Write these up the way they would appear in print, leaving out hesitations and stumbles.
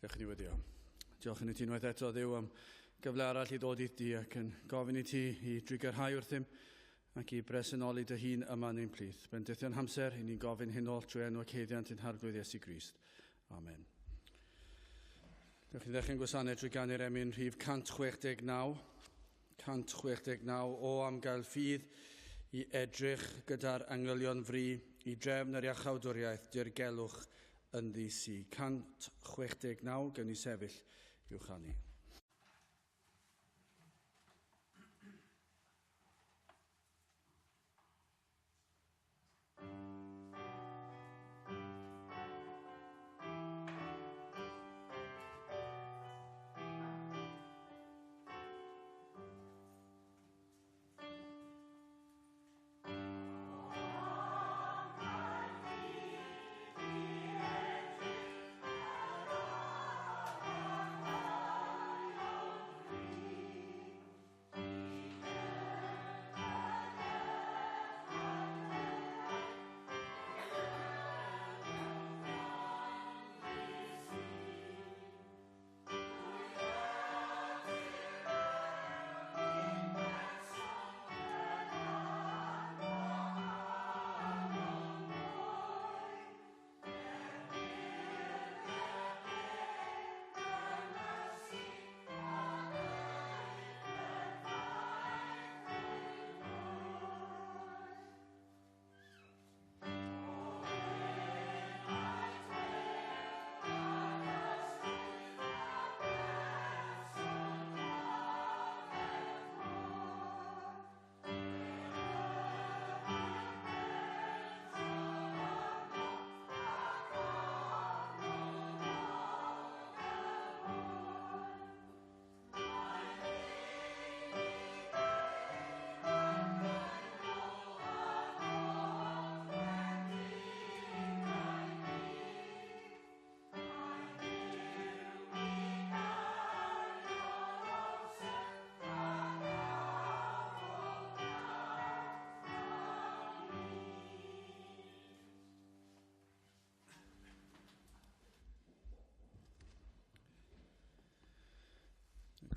Gewch ni weddio. Diolch yn i ti unwaith eto, Dduw, am gyfle arall i ddod i ti ac yn gofyn i ti i drigarhau wrthym ac i bresenoli dy hun yma yn ein plith. Bendithion hamser, i ni'n gofyn hyn oll trwy enw ac haeddiant ein Harglwydd Iesu Grist. Amen. Dewch i ddechrau'n gwasanaeth drwy ganu'r emyn rhif 169. 169 o am gael ffydd i edrych gyda'r angylion fri i drefn yr iachawdwriaeth dirgelwch ynddi sy. 169 gewn ni sefyll i'w chanu.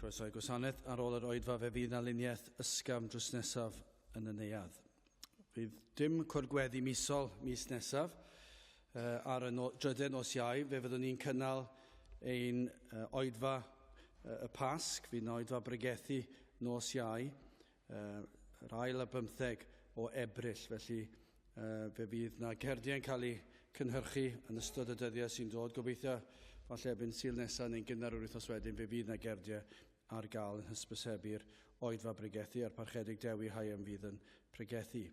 Croeso i gwasanaeth. Ar ôl yr oedfa fe fydd 'na luniaeth ysgafn drws nesaf yn y neuadd. Fydd dim cwrdd gweddi misol mis nesaf. Ar y no, drydedd nos Iau fe fyddwn ni'n cynnal ein oedfa y Pasg. Fydd 'na oedfa bregethu nos Iau, yr ail a bymtheg o Ebrill. Felly fe fydd 'na cerdiau'n cael eu cynhyrchu yn ystod y dyddiau sy'n dod. Gobeithio falle erbyn Sul nesaf neu'n gynnar yr wythnos wedyn fe fydd 'na gerdiau ar gael yn hysbysebu'r oedfa bregethu a'r Parchedig Dewi Hyam fydd yn pregethu.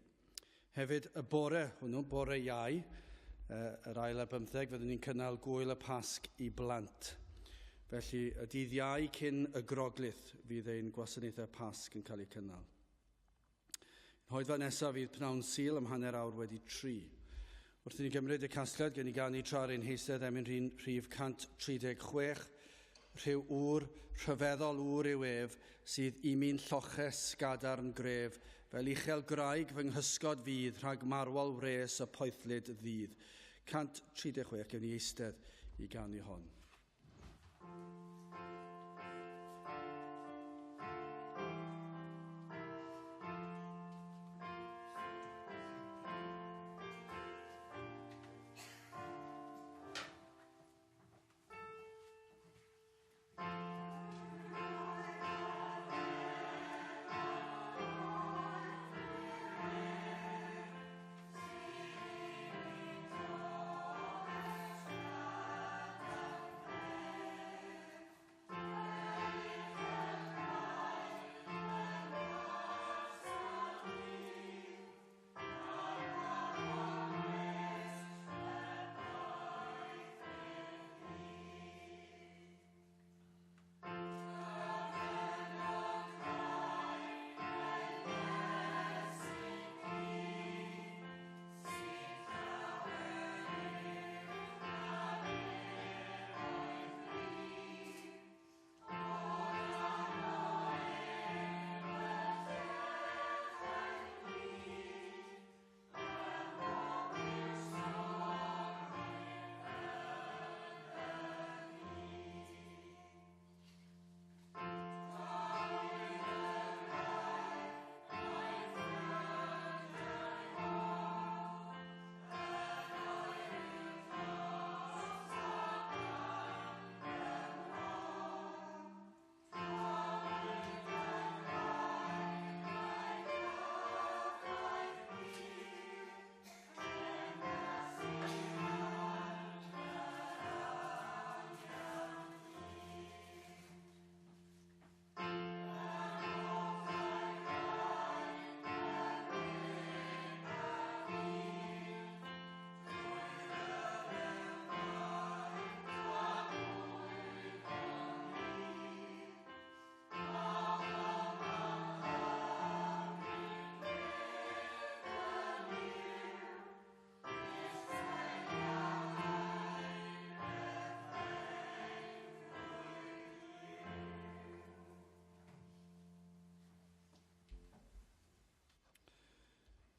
Hefyd y bore hwnnw, bore Iau, yr ail ar bymtheg, fyddwn ni'n cynnal gwyl y Pasg i blant. Felly, y dydd Iau cyn y Groglith fydd ein gwasanaethau Pasg yn cael eu cynnal. Hoedfa nesaf fydd pnawn Sul am 3:30. Wrth i ni gymryd y casgliad, gen i ganu tra ar ein heistedd emyn rhif 136, rhyw ŵr, rhyfeddol ŵr yw ef, sydd i mi'n lloches gadarn gref, fel uchel graig fy nghysgod fydd rhag marwol wres y poethlyd ddydd. 136, gewn ni eistedd i ganu hon.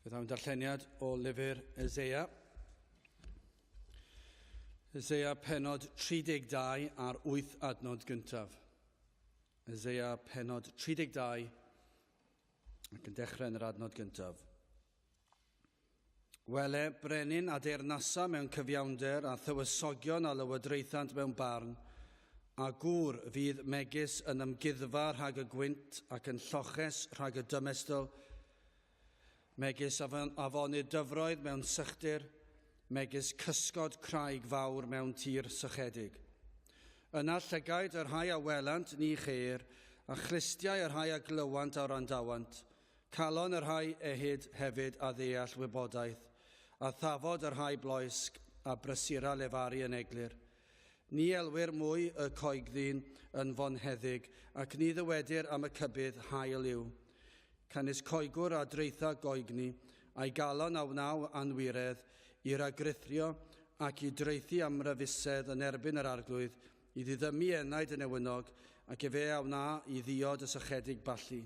Rhyddhawn darlleniad o lyfr Eseia. Eseia penod 32 a'r 8 adnod gyntaf. Eseia penod 32 ac yn dechrau yn yr adnod gyntaf. Wele, brenin a deyrnasa mewn cyfiawnder a thywysogion a lywodraethant mewn barn, a gŵr fydd megis yn ymguddfa rhag y gwynt ac yn lloches rhag y dymestl, megis afonydd dyfroedd mewn sychdir, megis cysgod craig fawr mewn tir sychedig. Yna llygaid y rhai a welant ni cheir, a chlustiau y rhai a glywant a wrandawant, Calon y rhai ehud hefyd a ddeall wybodaeth, a thafod y rhai bloesg a brysura lefaru yn eglur. Ni elwir mwy y coegddyn yn fonheddig, ac ni ddywedir am y cybydd hael yw. Canys coegwr a draetha goegni, a'i galon a wnaw anwiredd, i ragrithio ac i draethu amryfusedd yn erbyn yr Arglwydd, i ddiddymu enaid y newynog, ac efe a wna i ddiod y sychedig ballu.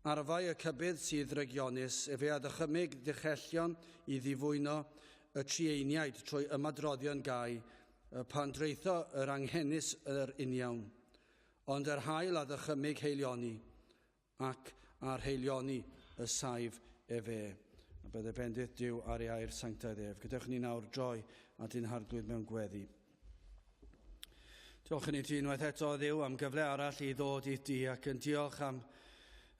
Arfau y cybydd sydd ddrygionus, efe a ddychymyg ddichhellion i ddifwyno y trueiniaid trwy ymadroddion gau, pan draetho yr anghenus yr uniawn. Ond yr haul a ddychymyg heilioni, ac ar heilioni y saif efe. A bydde bendith Duw ar ei air sanctaidd ef. Gadewch ni nawr droi at ein Harglwydd mewn gweddi. Diolch yn i ti unwaith eto, Dduw, am gyfle arall i ddod i ti ac yn diolch am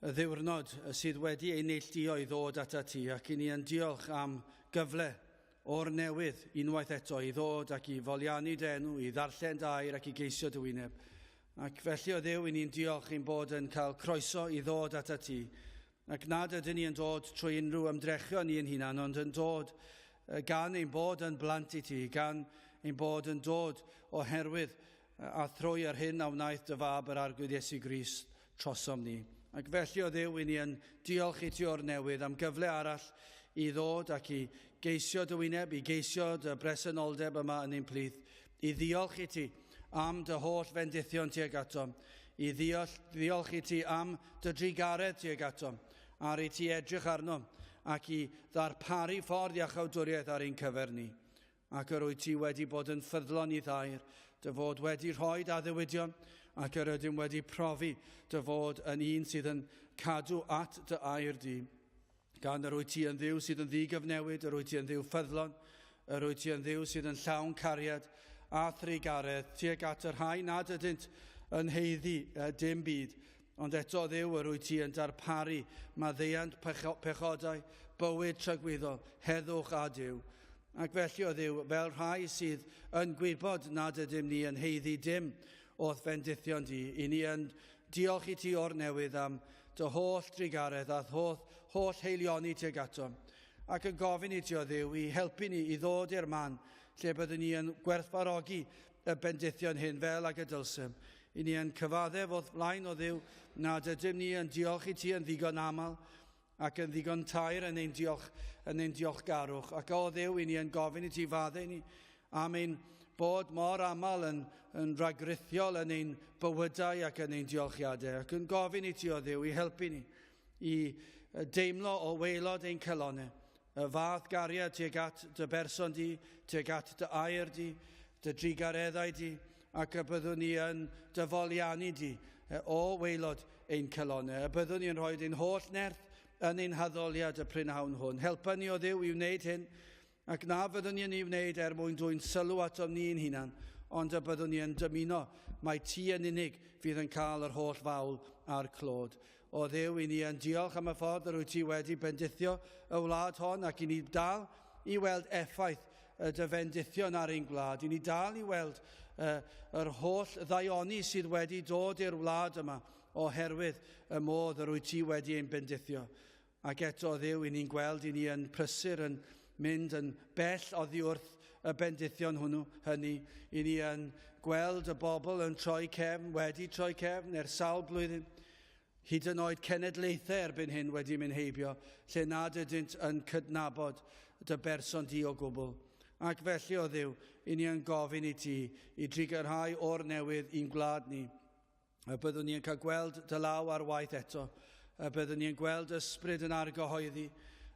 y ddiwrnod sydd wedi ei neilltuo i ddod ata ti, ac i ni yn diolch am gyfle o'r newydd unwaith eto i ddod ac i foliannu dy enw, i ddarllen dy air ac i geisio dy wyneb. Ac felly, o Dduw, i ni'n diolch ein bod yn cael croeso i ddod ata ti, ac nad ydyn ni yn dod trwy unrhyw ymdrechion ni ein hunan, ond yn dod gan ein bod yn blant i ti, gan ein bod yn dod oherwydd a thrwy yr hyn a wnaeth dy fab yr Arglwydd Iesu Grist trosom ni. Ac felly, o Dduw, i ni yn diolch i ti o'r newydd am gyfle arall i ddod ac i geisio dy wyneb, i geisio dy bresenoldeb yma yn ein plith, i ddiolch i ti am dy holl fendithion tuag atom, i ddiolch, ddiolch i ti am dy drugaredd tuag atom, ar i ti edrych arnom ac i ddarparu ffordd iachawdwriaeth ar ein cyfer ni. Ac yr wyt ti wedi bod yn ffyddlon i ddair, dy fod wedi rhoi dy addewidion, ac yr ydym wedi profi dy fod yn un sydd yn cadw at dy air di. Gan yr wyt ti yn Dduw sydd yn ddigyfnewid, yr wyt ti yn Dduw ffyddlon, yr wyt ti yn Dduw sydd yn llawn cariad a thrugaredd tuag at y rhai nad ydynt yn haeddu dim byd, ond eto Dduw, yr wyt ti yn darparu maddeuant pechodau, bywyd tragwyddol, heddwch a Duw. Ac felly, o Dduw, fel rhai sydd yn gwybod nad ydym ni yn haeddu dim o'th fendithion di, i ni yn diolch i ti o'r newydd am dy holl drugaredd a'th holl, holl heilioni tuag atom, ac yn gofyn i ti, o Dduw, i helpu ni i ddod i'r man lle byddwn ni yn gwerthfawrogi y bendithion hyn fel ag y dylsem. I ni yn cyfaddef o'th flaen, o Dduw, nad ydym ni yn diolch i ti yn ddigon aml ac yn ddigon taer yn ein, diolch, yn ein diolchgarwch. Ac o Dduw, i ni yn gofyn i ti faddau ni am ein bod mor aml yn, yn ragrithiol yn ein bywydau ac yn ein diolchiadau, ac yn gofyn i ti, o Dduw, i helpu ni i deimlo o waelod ein calonnau y fath gariad tuag at dy berson di, tuag at dy air di, dy drugareddau di, ac y byddwn ni yn dy foliannu di o waelod ein calonnau, y byddwn ni yn rhoi ein holl nerth yn ein haddoliad y prynhawn hwn. Helpa ni, o Dduw, i wneud hyn, Ac na fyddwn ni yn ei wneud er mwyn dwyn sylw atom ni'n hunan, ond y byddwn ni yn dymuno mai ti yn unig fydd yn cael yr holl fawl a'r clod. O Dduw, i ni yn diolch am y ffordd yr wyt ti wedi bendithio y wlad hon, ac i ni dal i weld effaith y dy fendithion ar ein gwlad. I ni dal i weld uh, yr holl ddaioni sydd wedi dod i'r wlad yma oherwydd y modd yr wyt ti wedi ein bendithio. Ac eto, Dduw, i ni'n gweld i ni yn prysur yn mynd yn bell oddi wrth y bendithion hwnnw, hynny. I ni yn gweld y bobl yn troi cefn, wedi troi cefn ers sawl blwyddyn. Hyd yn oed cenedlaethau erbyn hyn wedi mynd heibio, lle nad ydynt yn cydnabod dy berson di o gwbl. Ac felly, o Dduw, i ni yn gofyn i ti i drugarhau o'r newydd i'n gwlad ni. Y byddwn ni yn cael gweld dy law ar waith eto. Y byddwn ni yn gweld ysbryd yn argyhoeddi.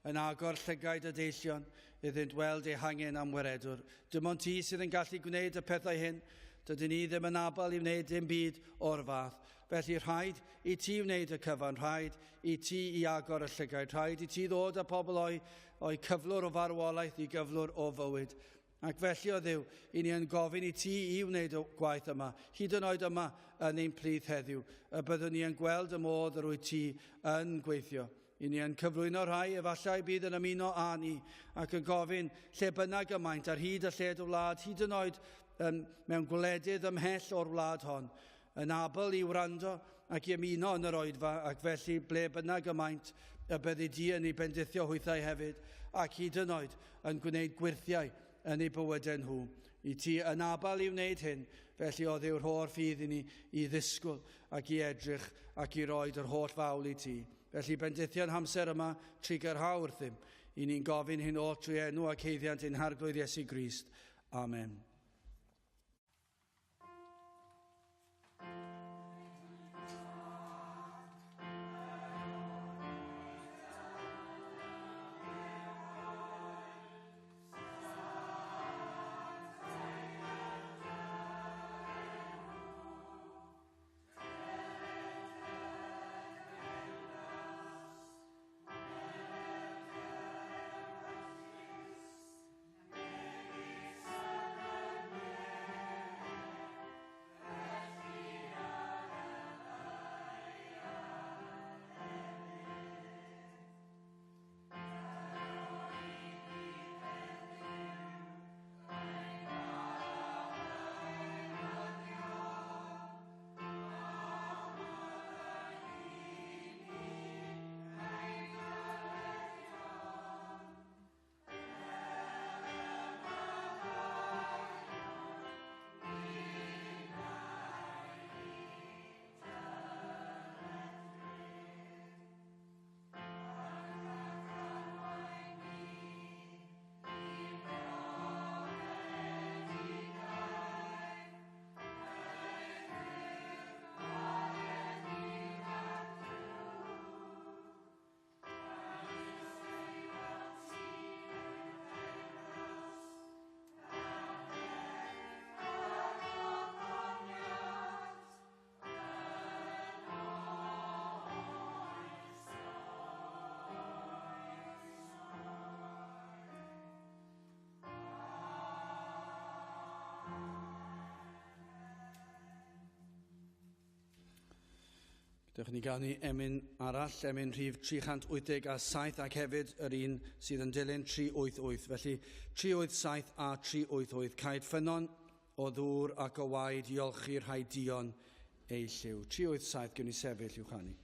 yn agor llygaid y deillion iddynt weld eu hangen am waredwr. Dim ond ti sydd yn gallu gwneud y pethau hyn. Dydyn ni ddim yn abal i wneud dim byd o'r fath. Felly rhaid i ti wneud y cyfan, rhaid i ti i agor y llygaid, rhaid i ti ddod â pobl o'i cyflwr o farwolaeth i gyflwr o fywyd. Ac felly, o Dduw, i ni yn gofyn i ti i wneud y gwaith yma, hyd yn oed yma yn ein plith heddiw, y byddwn ni yn gweld y modd yr wyt ti yn gweithio. I ni yn cyflwyno rhai efallai bydd yn ymuno â ni ac yn gofyn lle bynnag y maent ar hyd y lled y wlad, hyd yn oed mewn gwledydd ymhell o'r wlad hon, yn abl i wrando ac i ymuno yn yr oedfa, ac felly ble bynnag y maent y byddi di yn ei bendithio hwythau hefyd, ac hyd yn oed yn gwneud gwyrthiau yn eu bywydau nhw. I ti yn abl i wneud hyn, felly o Dduw rho'r ffydd i ni i ddisgwyl ac i edrych ac i roed yr holl fawl i ti. Felly bendithio'n hamser yma trugarha wrthym. I ni'n gofyn hyn oll trwy enw ac haeddiant ein Harglwydd Iesu Grist. Amen. Dewch ni ganu emyn arall, emyn rhif 387 ac hefyd yr un sydd yn dilyn 388. Felly 387 a 388, caed ffynnon o ddŵr ac o waed i olchi rhai duon eu lliw. 387, gewn ni sefyll i'w chanu.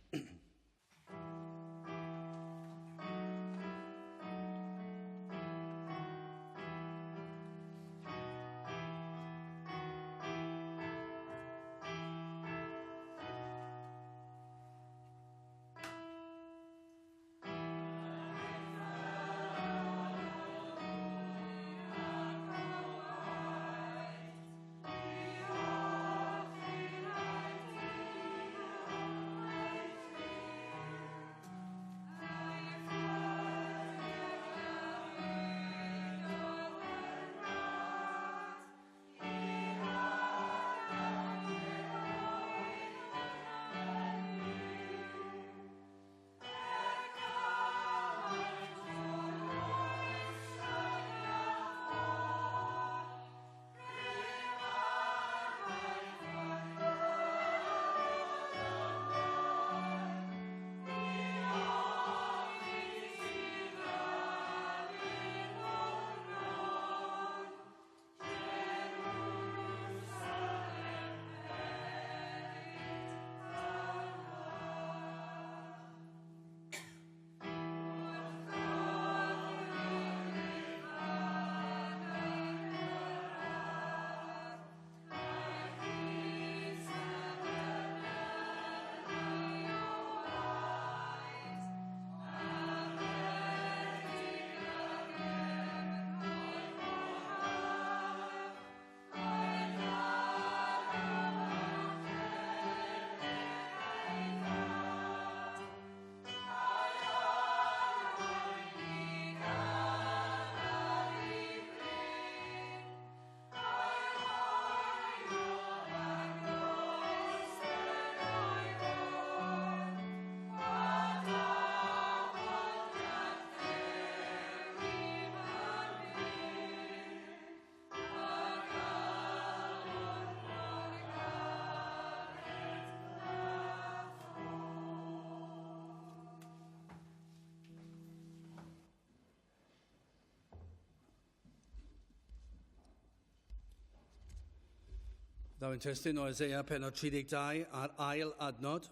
Ddaw ein testun o Eseia pennod 32 a'r ail adnod.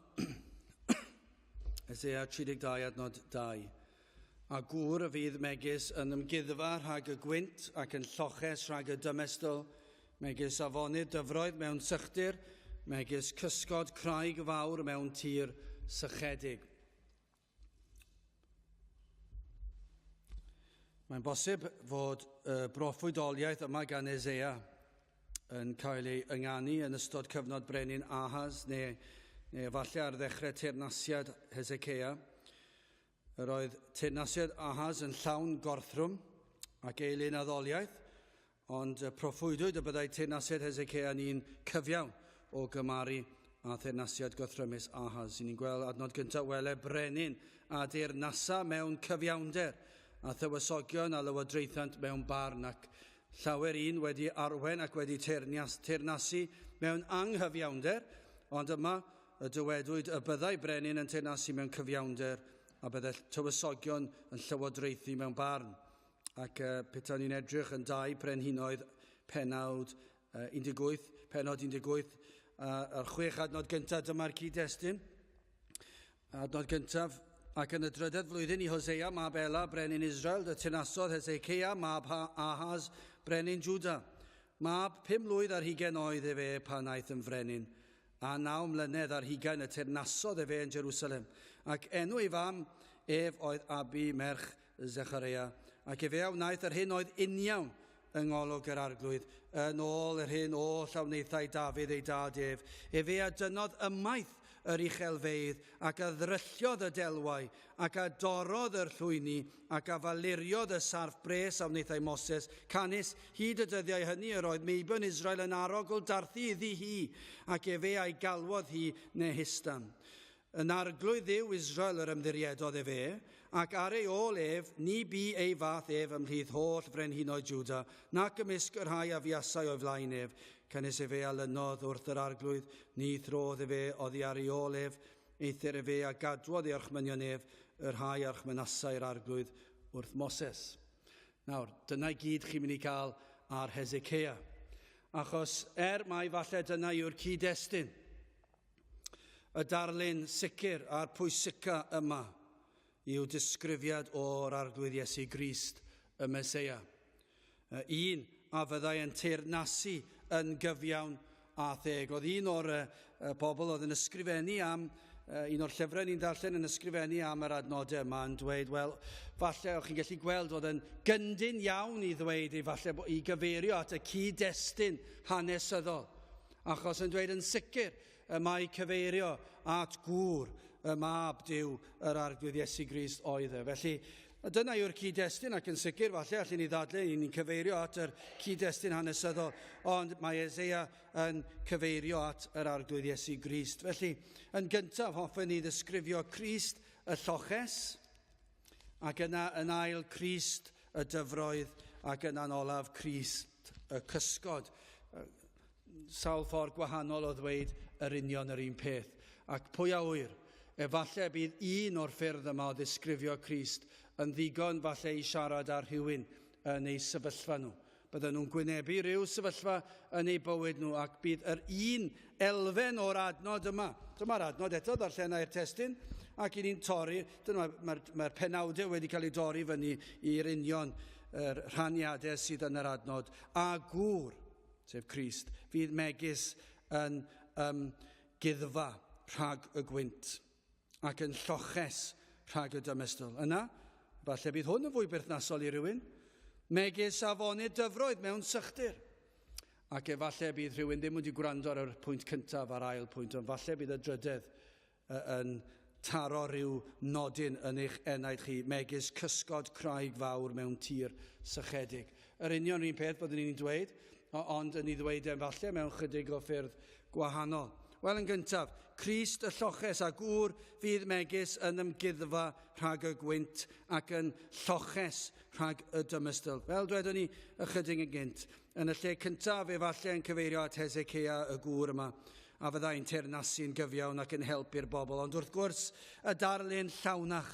Eseia 32 adnod 2. A gŵr y fydd megis yn ymguddfa rhag y gwynt ac yn lloches rhag y dymestl, megis afonydd dyfroedd mewn sychdir, megis cysgod craig fawr mewn tir sychedig. Mae'n bosib fod y broffwydoliaeth yma gan Eseia yn cael ei ynganu yn ystod cyfnod brenin Ahaz neu, neu efallai ar ddechrau teyrnasiad Hezekiah. Yr oedd teyrnasiad Ahaz yn llawn gorthrwm ac eilun addoliaeth, Ond proffwydwyd y byddai teyrnasiad Hezekiah yn un cyfiawn o gymaru â theyrnasiad gorthrymus Ahaz. Ni'n gweld adnod gyntaf, wele brenin a deyrnasa mewn cyfiawnder, a thywysogion a lywodraethant mewn barn, ac llawer un wedi arwen ac wedi teyrnas, teyrnasu mewn anghyfiawnder, ond yma y dywedwyd y byddai brenin yn teyrnasu mewn cyfiawnder a byddai tywysogion yn llywodraethu mewn barn. Ac petai ni'n edrych yn dau brenhinoedd penawd 18, penod 18, a'r chwech adnod gyntaf, dyma'r cyd-destun. Adnod gyntaf, ac yn y drydedd flwyddyn i Hosea, mab Ela, brenin Israel, dy tenasodd Hezekiah, mab Ahaz, brenin Juda. Mab 25 oedd efe pan aeth yn frenin, a 29 y teyrnasodd efe yn Jerusalem. Ac enw ei fam ef oedd Abi, merch Zechareia, ac efe a wnaeth yr hyn oedd uniawn yng ngolwg yr arglwydd, yn ôl yr hyn oll a wnaethai Dafydd ei dad ef. Efe a dynnodd ymaith yr uchelfeydd, ac a ddrylliodd y delwau, ac a dorrodd yr llwyni, ac a faluriodd y sarff bres a wnaethai Moses, canys hyd y dyddiau hynny yr oedd meibion Israel yn arogl darthu iddi hi, ac efe a'i galwodd hi Nehustan. Yn arglwydd Dduw Israel yr ymddiriedodd efe, ac ar ei ôl ef, ni bu ei fath ef ymhlith holl frenhinoedd Juda, nac ymysg y rhai a fuasai o'i flaen ef, canys efe a lynodd wrth yr arglwydd, ni throdd efe oddi ar ei ôl ef, eithr efe a gadwodd ei orchmynion ef, y rhai a orchmynasai'r arglwydd wrth Moses. Nawr, dyna i gyd chi'n mynd i gael ar Hezekiah. Achos er mai falle dyna yw'r cyd-destun, y darlun sicr a'r pwysica yma yw disgrifiad o'r Arglwydd Iesu Grist, y Meseia. Un a fyddai yn teyrnasu yn gyfiawn a theg. Oedd un o'r bobl oedd yn ysgrifennu am, un o'r llyfrau ni'n darllen yn ysgrifennu am yr adnodau yma yn dweud, wel, falle o'ch chi'n gallu gweld oedd yn gyndyn iawn i ddweud, i falle i gyfeirio at y cyd-destun hanesyddol. Achos yn dweud yn sicr y mae cyfeirio at gŵr y mab Duw yr Arglwydd Iesu Grist oedd e. Felly, dyna yw'r cyd-destun ac yn sicr falle allan ni ddadlu, ni'n cyfeirio at yr cyd-destun hanesyddol, ond mae Eseia yn cyfeirio at yr Arglwydd Iesu Grist. Felly, yn gyntaf hoffen ni ddisgrifio Crist y lloches, ac yna yn ail Crist y dyfroedd, ac yna'n olaf Crist y cysgod. Sawl ffordd gwahanol o ddweud yr union yr un peth. Ac pwy a ŵyr, efallai bydd un o'r ffyrdd yma o ddisgrifio Crist yn ddigon falle i siarad â rhywun yn eu sefyllfa nhw. Bydden nhw'n gwynebu rhyw sefyllfa yn eu bywyd nhw ac bydd yr un elfen o'r adnod yma. Dyma'r adnod eto, ddarllenai'r testun, ac i ni'n torri, dyna mae'r mae penawdau wedi cael ei dorri fyny i'r union yr rhaniadau sydd yn yr adnod. A gŵr, sef Crist, fydd megis yn guddfa rhag y gwynt ac yn lloches rhag y dymestl. Yna, falle bydd hwn yn fwy berthnasol i rywun, megis afonydd dyfroedd mewn sychdir. Ac efallai bydd rhywun ddim wedi gwrando ar y pwynt cyntaf a'r ail pwynt, ond falle bydd y drydedd yn taro rhyw nodyn yn eich enaid chi, megis cysgod craig fawr mewn tir sychedig. Yr union un peth byddwn ni'n dweud, ond yn ei ddweud e'n falle mewn chydig o ffyrdd gwahanol. Wel, yn gyntaf, Crist y lloches a gŵr fydd megis yn ymguddfa rhag y gwynt ac yn lloches rhag y dymestl. Fel dwedwn ni ychydig yn gynt, yn y lle cyntaf efallai yn cyfeirio at Hezekiah y gŵr yma, a fyddai'n teyrnasu'n gyfiawn ac yn helpu'r bobl. Ond wrth gwrs, y darlun llawnach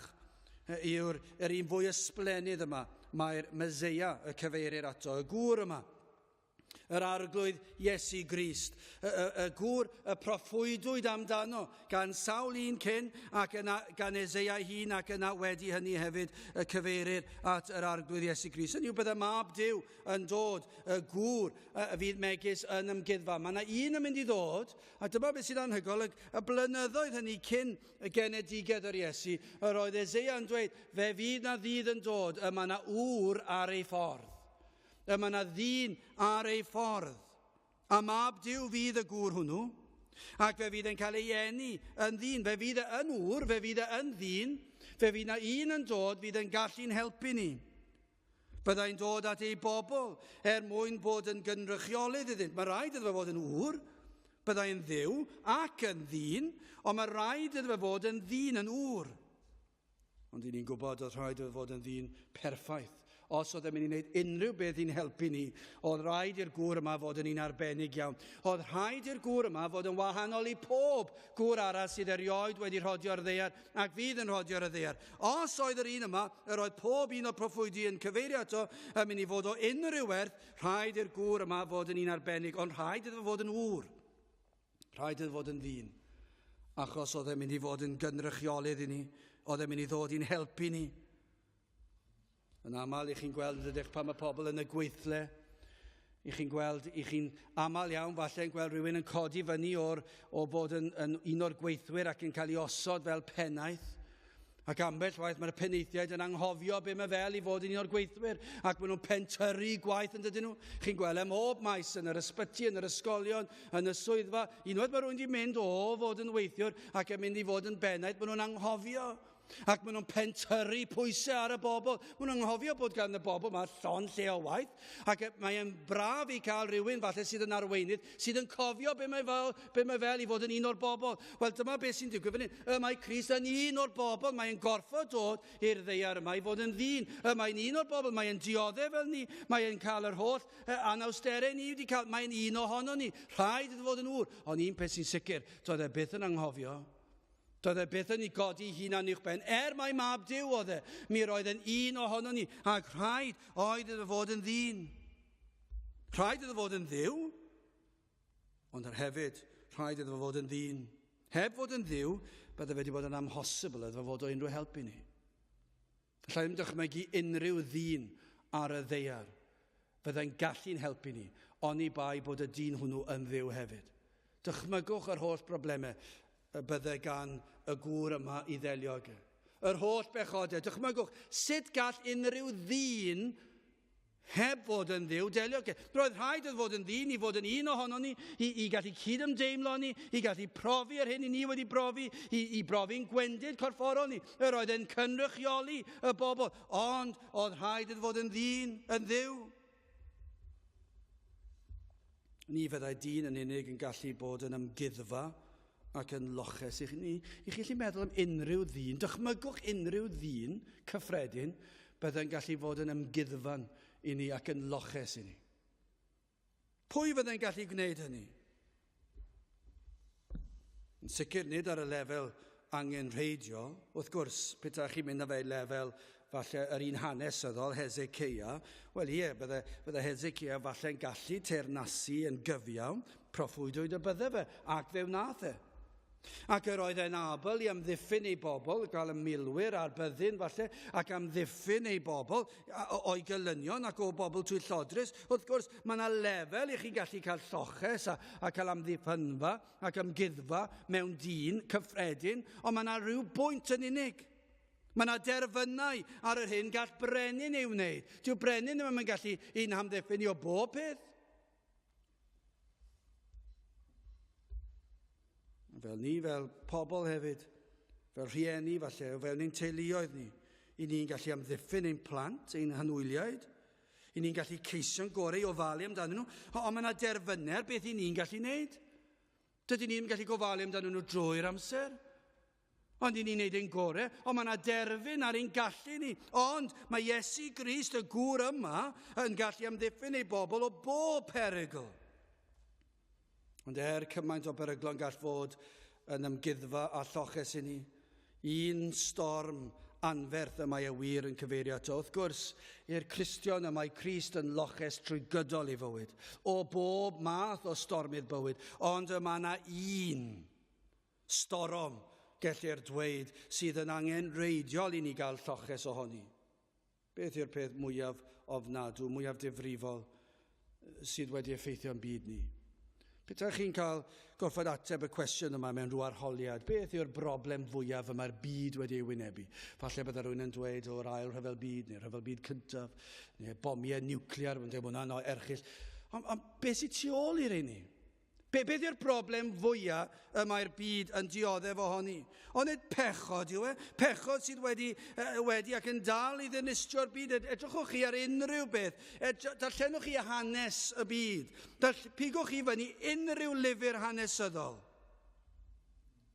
yw'r yr un fwy ysblennydd yma. Mae'r Meseia y cyfeirir ato, y gŵr yma. Yr Arglwydd Iesu Grist, y gŵr y proffwydwyd amdano gan sawl un cyn ac yna gan Eseia ei hun ac yna wedi hynny hefyd y cyfeirir at yr Arglwydd Iesu Grist. Hynny yw bydd y Mab Duw yn dod, y gŵr y fydd megis yn ymguddfa. Mae yna un yn mynd i ddod, a dyma beth sy'n anhygoel, y blynyddoedd hynny cyn y genedigedd yr Iesu, yr oedd Eseia yn dweud, fe fydd na ddydd yn dod, y mae yna ŵr ar ei ffordd. Y mae yna ddyn ar ei ffordd. A Mab Duw fydd y gŵr hwnnw, ac fe fydd e'n cael ei eni yn ddyn. Fe fydd e yn ŵr, fe fydd e yn ddyn, fe fydd yna un yn dod fydd yn gallu'n helpu ni. Byddai'n dod at ei bobl er mwyn bod yn gynrychiolydd iddynt. Mae rhaid iddo fe fod yn ŵr, byddai'n dduw ac yn ddyn, ond mae rhaid iddo fe fod yn ddyn, yn ŵr. Ond i ni'n gwybod oedd rhaid iddo fod yn ddyn perffaith. Os oedd e'n mynd i wneud unrhyw beth i'n helpu ni, oedd rhaid i'r gŵr yma fod yn un arbennig iawn. Oedd rhaid i'r gŵr yma fod yn wahanol i pob gŵr arall sydd erioed wedi rhodio ar ddaear ac fydd yn rhodio ar y ddaear. Os oedd yr un yma, yr oedd pob un o'r proffwydi yn cyfeirio ato yn mynd i fod o unrhyw werth, rhaid i'r gŵr yma fod yn un arbennig, ond rhaid iddo fod yn ŵr. Rhaid iddo fod yn ddyn, achos oedd e'n mynd i fod yn gynrychiolydd i ni, oedd e'n mynd i ddod i'n helpu ni. Yn aml, i chi'n gweld ydych pan mae pobl yn y gweithle, i chi'n gweld, i chi'n aml iawn falle yn gweld rhywun yn codi fyny o fod yn un o'r gweithwyr ac yn cael ei osod fel pennaeth. Ac ambell waith mae'r penaethiaid yn anghofio be mae fel i fod yn un o'r gweithwyr, ac maen nhw'n pentyrru gwaith yn dydyn nhw. Chi'n gweld ym mhob maes, yn yr ysbyty, yn yr ysgolion, yn y swyddfa. Unwaith mae rhywun wedi mynd o fod yn weithiwr ac yn mynd i fod yn bennaeth, maen nhw'n anghofio. Ac maen nhw'n pentyrru pwysau ar y bobl. Maen nhw'n anghofio bod gan y bobl yma llond lle o waith. Ac mae'n braf i cael rhywun falle sydd yn arweinydd, sydd yn cofio be mae fel i fod yn un o'r bobl. Wel, dyma beth sy'n digwydd fan hyn. Y mae Crist yn un o'r bobl, mae'n gorfod dod i'r ddaear yma i fod yn ddyn. Y mae'n un o'r bobl, mae'n dioddef fel ni, mae'n cael yr holl anawsterau ni wedi cael, mae'n un ohono ni. Rhaid iddo fod yn ŵr. Ond un peth sy'n sicr, doedd e byth yn anghofio. Doedd e byth yn ei godi hunan uwch ben. Er mai Mab Duw oedd e, mi roedd e'n un ohono ni, ac rhaid oedd iddo fod yn ddyn. Rhaid iddo fod yn dduw, ond ar hefyd rhaid iddo fod yn ddyn. Heb fod yn dduw, bydde fe wedi bod yn amhosibl iddo fod o unrhyw helpu ni. Alla i ddim dychmygu unrhyw ddyn ar y ddaear fyddai'n gallu'n helpu ni, oni bai bod y dyn hwnnw yn dduw hefyd. Dychmygwch yr holl broblemau y bydde gan y gŵr yma i ddelio ag e. Yr holl bechodau. Dychmygwch, sut gall unrhyw ddyn heb fod yn dduw delio ag e? Roedd rhaid iddo fod yn ddyn i fod yn un ohono ni, i gallu cydymdeimlo ni, i gallu profi yr hyn i ni wedi brofi, i brofi'n gwendid corfforol ni. Yr oedd e'n cynrychioli y bobl, ond oedd rhaid iddo fod yn ddyn, yn dduw. Ni fyddai dyn yn unig yn gallu bod yn ymguddfa ac yn loches i chi. I chi allu meddwl am unrhyw ddyn, dychmygwch unrhyw ddyn cyffredin byddai'n gallu fod yn ymguddfan i ni ac yn loches i ni. Pwy fyddai'n gallu gwneud hynny? Yn sicr nid ar y lefel angenrheidiol. Wrth gwrs, petai chi'n mynd â fe i lefel falle yr un hanesyddol, Hezekiah, wel ie, bydde Hezekiah falle'n gallu teyrnasu yn gyfiawn, proffwydwyd y bydde fe, ac fe wnaeth e. Ac yr oedd e'n abl i amddiffyn ei bobl, gael y milwyr a'r byddin falle, ac amddiffyn ei bobl o'i gelynion ac o bobl twyllodrus. Wrth gwrs, mae yna lefel i chi'n gallu cael lloches a cael amddiffynfa ac amguddfa mewn dyn cyffredin, ond mae yna rhyw bwynt yn unig. Mae yna derfynau ar yr hyn gall brenin ei wneud. Dyw brenin ddim yn gallu ein hamddiffyn i o bob peth. Fel ni, fel pobl hefyd, fel rhieni falle, o fewn ein teuluoedd ni, i ni'n gallu amddiffyn ein plant, ein hanwyliaid, i ni'n gallu ceisio'n gorau i ofalu amdanyn nhw, ond mae yna derfynau ar beth i ni'n gallu wneud. Dydyn ni ddim yn gallu gofalu amdanyn nhw drwy'r amser. Ond i ni'n neud ein gorau, ond mae yna derfyn ar ein gallu ni. Ond mae Iesu Grist, y gŵr yma, yn gallu amddiffyn ei bobl o bob perygl. Ond er cymaint o beryglon gall fod yn ymguddfa a lloches i ni, un storm anferth y mae e wir yn cyfeirio ato? Wrth gwrs, i'r Cristion y mae Crist yn loches trwy gydol ei fywyd, o bob math o stormydd bywyd, ond y mae yna un storom, gellir dweud, sydd yn angenrheidiol i ni gael lloches ohoni. Beth yw'r peth mwyaf ofnadw, mwyaf difrifol sydd wedi effeithio'n byd ni? Petai chi'n cael gorfod ateb y cwestiwn yma mewn rhyw arholiad, beth yw'r broblem fwyaf y mae'r byd wedi ei wynebu? Falle byddai rhywun yn dweud o'r ail rhyfel byd, neu'r rhyfel byd cyntaf, neu bomiau niwclear, mae'n dweud hwnna'n erchyll. Ond on, beth sydd tu ôl i'r rheini? Be, beth yw'r broblem fwyaf y mae'r byd yn dioddef ohoni? Ond nid pechod yw e. Pechod sydd wedi, wedi ac yn dal i ddinistrio'r byd. Edrychwch chi ar unrhyw beth. Darllenwch chi hanes y byd. Pigwch chi fyny unrhyw lyfr hanesyddol.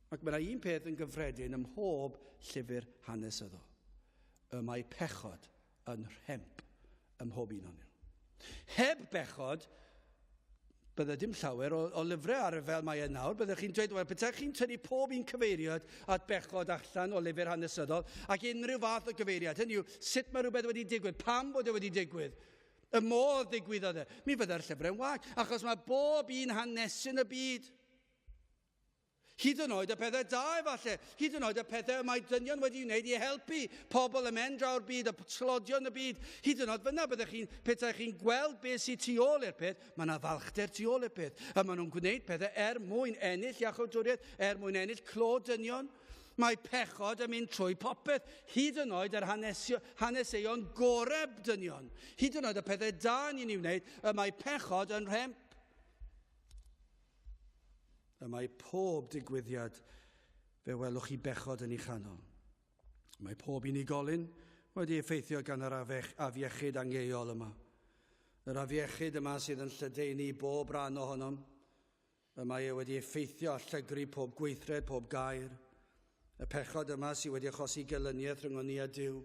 Ac mae yna un peth yn gyffredin ym mhob llyfr hanesyddol. Y mae pechod yn rhemp ym mhob un o'n nhw. Heb bechod, bydde dim llawer o, o lyfrau ar y fel mae e nawr. Byddech chi'n dweud, wel, petaech chi'n tynnu pob un cyfeiriad at bechod allan o lyfr hanesyddol ac unrhyw fath o gyfeiriad, hynny yw, sut mae rhywbeth wedi digwydd, pam bod e wedi digwydd, y modd digwyddodd e, mi fydde'r llyfrau'n wag, achos mae bob un hanesyn y byd Hyd yn oed y pethau da efallai, hyd yn oed y pethau y mae dynion wedi wneud i helpu pobl ym mhen draw'r byd, y tlodion y byd. Hyd yn oed fyna, byddech chi'n, petai chi'n gweld beth sydd tu ôl i'r peth, mae yna falchder tu ôl i'r peth. A maen nhw'n gwneud pethau er mwyn ennill iachawdwriaeth, er mwyn ennill clod dynion. Mae pechod yn mynd trwy popeth, hyd yn oed yr haneseuon goreb dynion. Hyd yn oed y pethau da ni'n ei wneud, y mae pechod yn rhemp. Y mae pob digwyddiad fe welwch chi bechod yn ei chanol. Mae pob unigolyn wedi effeithio gan yr afiechyd angeuol yma. Yr afiechyd yma sydd yn lledaenu bob rhan ohonom. Y mae e wedi effeithio a llygru pob gweithred, pob gair. Y pechod yma sydd wedi achosi gelyniaeth rhwng ni a Duw.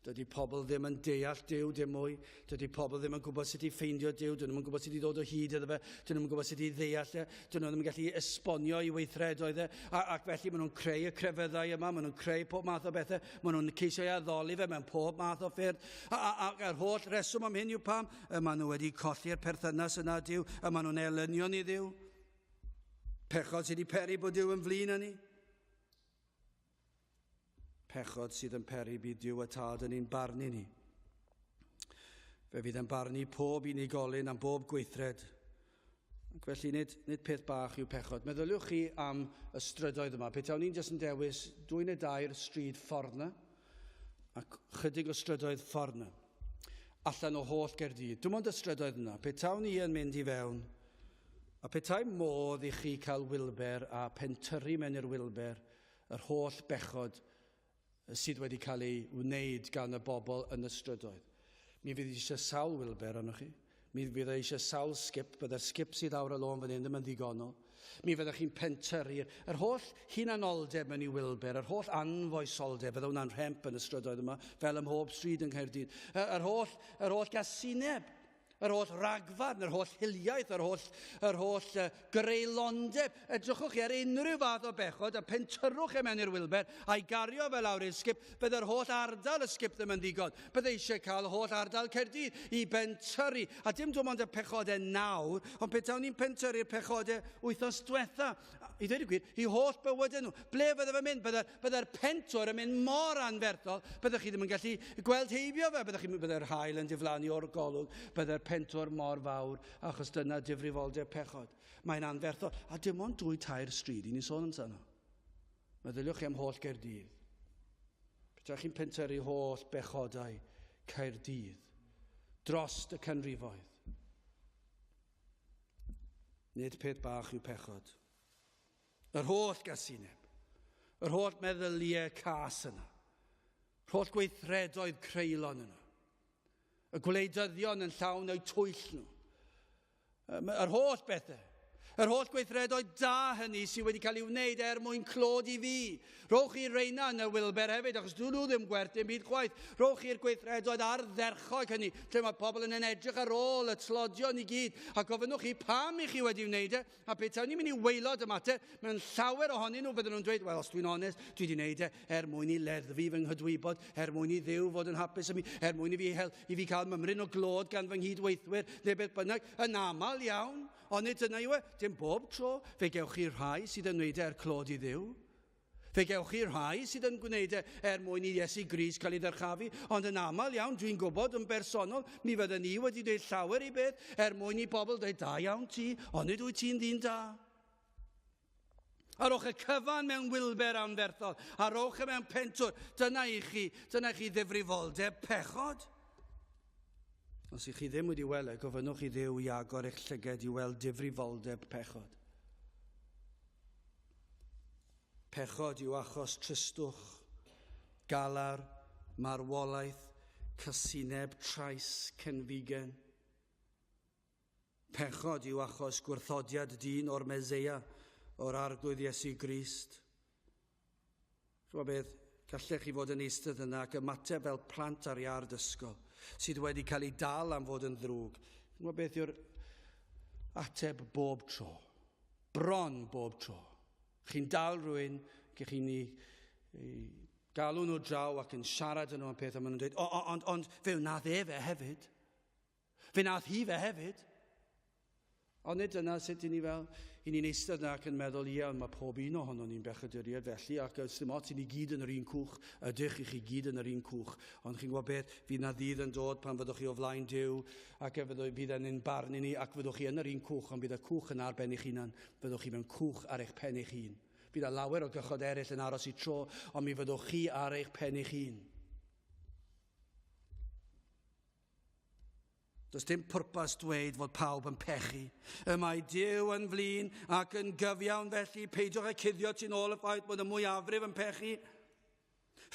Dydy pobl ddim yn deall Duw dim mwy. Dydy pobl ddim yn gwybod sut i ffeindio Duw. Dyn nhw'n yn gwybod sut i ddod o hyd iddo fe. Dyn nhw'n gwybod sut i ddeall e. Dyn nhw ddim yn gallu esbonio i weithredoedd e. A, ac felly maen nhw'n creu y crefyddau yma. Maen nhw'n creu pob math o bethau. Maen nhw'n ceisio ei addoli fe mewn pob math o ffyrdd. A, a, a, a'r holl reswm am hyn yw pam y maen nhw wedi colli'r perthynas yna Duw. Y maen nhw'n elynion i Dduw. Pechod sydd wedi peri bod Duw yn flin â ni. Pechod sydd yn peri bydd Duw y Tad yn ein barnu ni. Fe fydd yn barnu pob unigolyn am bob gweithred. Ac felly nid, nid peth bach yw pechod. Meddyliwch chi am y strydoedd yma. Petawn ni'n jyst yn dewis dwy neu dair stryd ffordd na, ac chydig o strydoedd ffordd na, allan o holl Gaerdydd. Dim ond y strydoedd yna. Petawn ni yn mynd i fewn, a petai modd i chi cael Wilber a pentyrru mewn i'r Wilber, yr holl bechod sydd wedi cael ei wneud gan y bobl yn y strydoedd. Mi fydd eisiau sawl Wilber arnoch chi. Mi fydd eisiau sawl sgip. Byddai'r sgip sydd awr y lôn fan hyn ddim yn ddigonol. Mi fyddech chi'n pentyrru yr holl hunanoldeb mewn i Wilber, yr holl anfoesoldeb, fydde hwnna'n rhemp yn y strydoedd yma, fel ym mhob stryd yng Nghaerdydd. Yr holl, yr holl gasineb, Yr holl ragfarn, yr holl hiliaeth, yr holl, yr holl greulondeb. Edrychwch chi ar unrhyw fath o bechod a pentyrrwch e mewn i'r Wilber a'i gario fe lawr i'r sgip. Bydd yr holl ardal y sgip ddim yn ddigon. Bydde eisiau cael holl ardal Caerdydd i bentyrru. A dim dim ond y pechodau nawr, ond petawn ni'n pentyrru'r pechodau wythnos diwetha, i ddweud y gwir, i holl bywydau nhw. Ble fydde fe'n mynd? Bydde'r bydde pentwr yn mynd mor anferthol, byddech chi ddim yn gallu gweld heibio fe, byddech chi'n bydde'r haul yn diflannu o'r golwg, bydde'r pentwr mor fawr, achos dyna difrifoldeb pechod. Mae'n anferthol. A dim ond dwy tair stryd i ni'n sôn amdano. Meddyliwch chi am holl Gaerdydd. Petai chi'n pentyrru holl bechodau Caerdydd dros y canrifoedd. Nid peth bach yw pechod. Yr holl gasineb, yr holl meddyliau cas yna, yr holl gweithredoedd creulon yna, y gwleidyddion yn llawn o'u twyll nhw, yr holl bethau. Yr holl gweithredoedd da hynny sydd wedi cael ei wneud er mwyn clod i fi. Rhowch chi reina yn y Wilber hefyd, achos dyn nhw ddim gwerth dim byd chwaith. Rhowch chi'r gweithredoedd ardderchog hynny, lle mae pobl yn edrych ar ôl y tlodion i gyd, a gofynnwch chi pam i chi wedi wneud e, a petawn ni'n mynd i waelod y mater, mewn llawer ohonyn nhw bydden nhw'n dweud, wel, os dwi'n onest, dwi wedi wneud e er mwyn i leddfu fy nghydwybod, er mwyn i Dduw fod yn hapus â mi, er mwyn i fi, hel, i fi cael mymryn o glod gan fy nghydweithwyr, neu beth bynnag, yn aml iawn. Ond nid dyna yw e, dim bob tro. Fe gewch chi rhai sydd yn wneud e er clod i Dduw. Fe gewch chi rhai sydd yn gwneud e er mwyn i Iesu Grist cael ei ddyrchafu, ond yn aml iawn, dwi'n gwybod yn bersonol, mi fydden ni wedi dweud llawer i beth er mwyn i bobl dweud, da iawn ti, ond nid wyt ti'n ddyn da. A rowch y cyfan mewn wilber anferthol, a rowch e mewn pentwr, dyna i chi, dyna i chi ddifrifoldeb pechod. Os ych chi ddim wedi weld e, gofynnwch i Dduw i agor eich llyged i weld difrifoldeb pechod. Pechod yw achos tristwch, galar, marwolaeth, casineb, trais, cenfigen. Pechod yw achos gwrthodiad dyn o'r Meseia, o'r Arglwydd Iesu Grist. Chymod beth, gallech chi fod yn eistedd yna ac ymateb fel plant ar iard ysgol sydd wedi cael ei dal am fod yn ddrwg. Chymod beth yw'r ateb bob tro? Bron bob tro. Chi'n dal rhywun, gych chi'n ei, ei galw nhw draw ac yn siarad â nhw am peth, a maen nhw'n dweud, o, o, ond, ond fe wnaeth e fe hefyd. Fe wnaeth hi fe hefyd. Ond nid dyna sut i ni fel, i ni'n eistedd yna ac yn meddwl, ie, ond mae pob un ohono ni'n bechaduriaid felly, ac ys dim ots i ni gyd yn yr un cwch, ydych i chi gyd yn yr un cwch. Ond chi'n gwybod beth, fydd na ddydd yn dod pan fyddwch chi o flaen Duw, ac e fyddwch, fydd e'n ein barn i ni, ac fyddwch chi yn yr un cwch, ond bydd y cwch yna ar ben eich hunan. Fyddwch chi mewn cwch ar eich pen eich hun. Bydd na lawer o gychod eraill yn aros i tro, ond mi fyddwch chi ar eich pen eich hun. Does dim pwrpas dweud fod pawb yn pechu. Y mae Duw yn flin ac yn gyfiawn felly peidiwch â cuddio tu nôl y ffaith bod y mwyafrif yn pechu.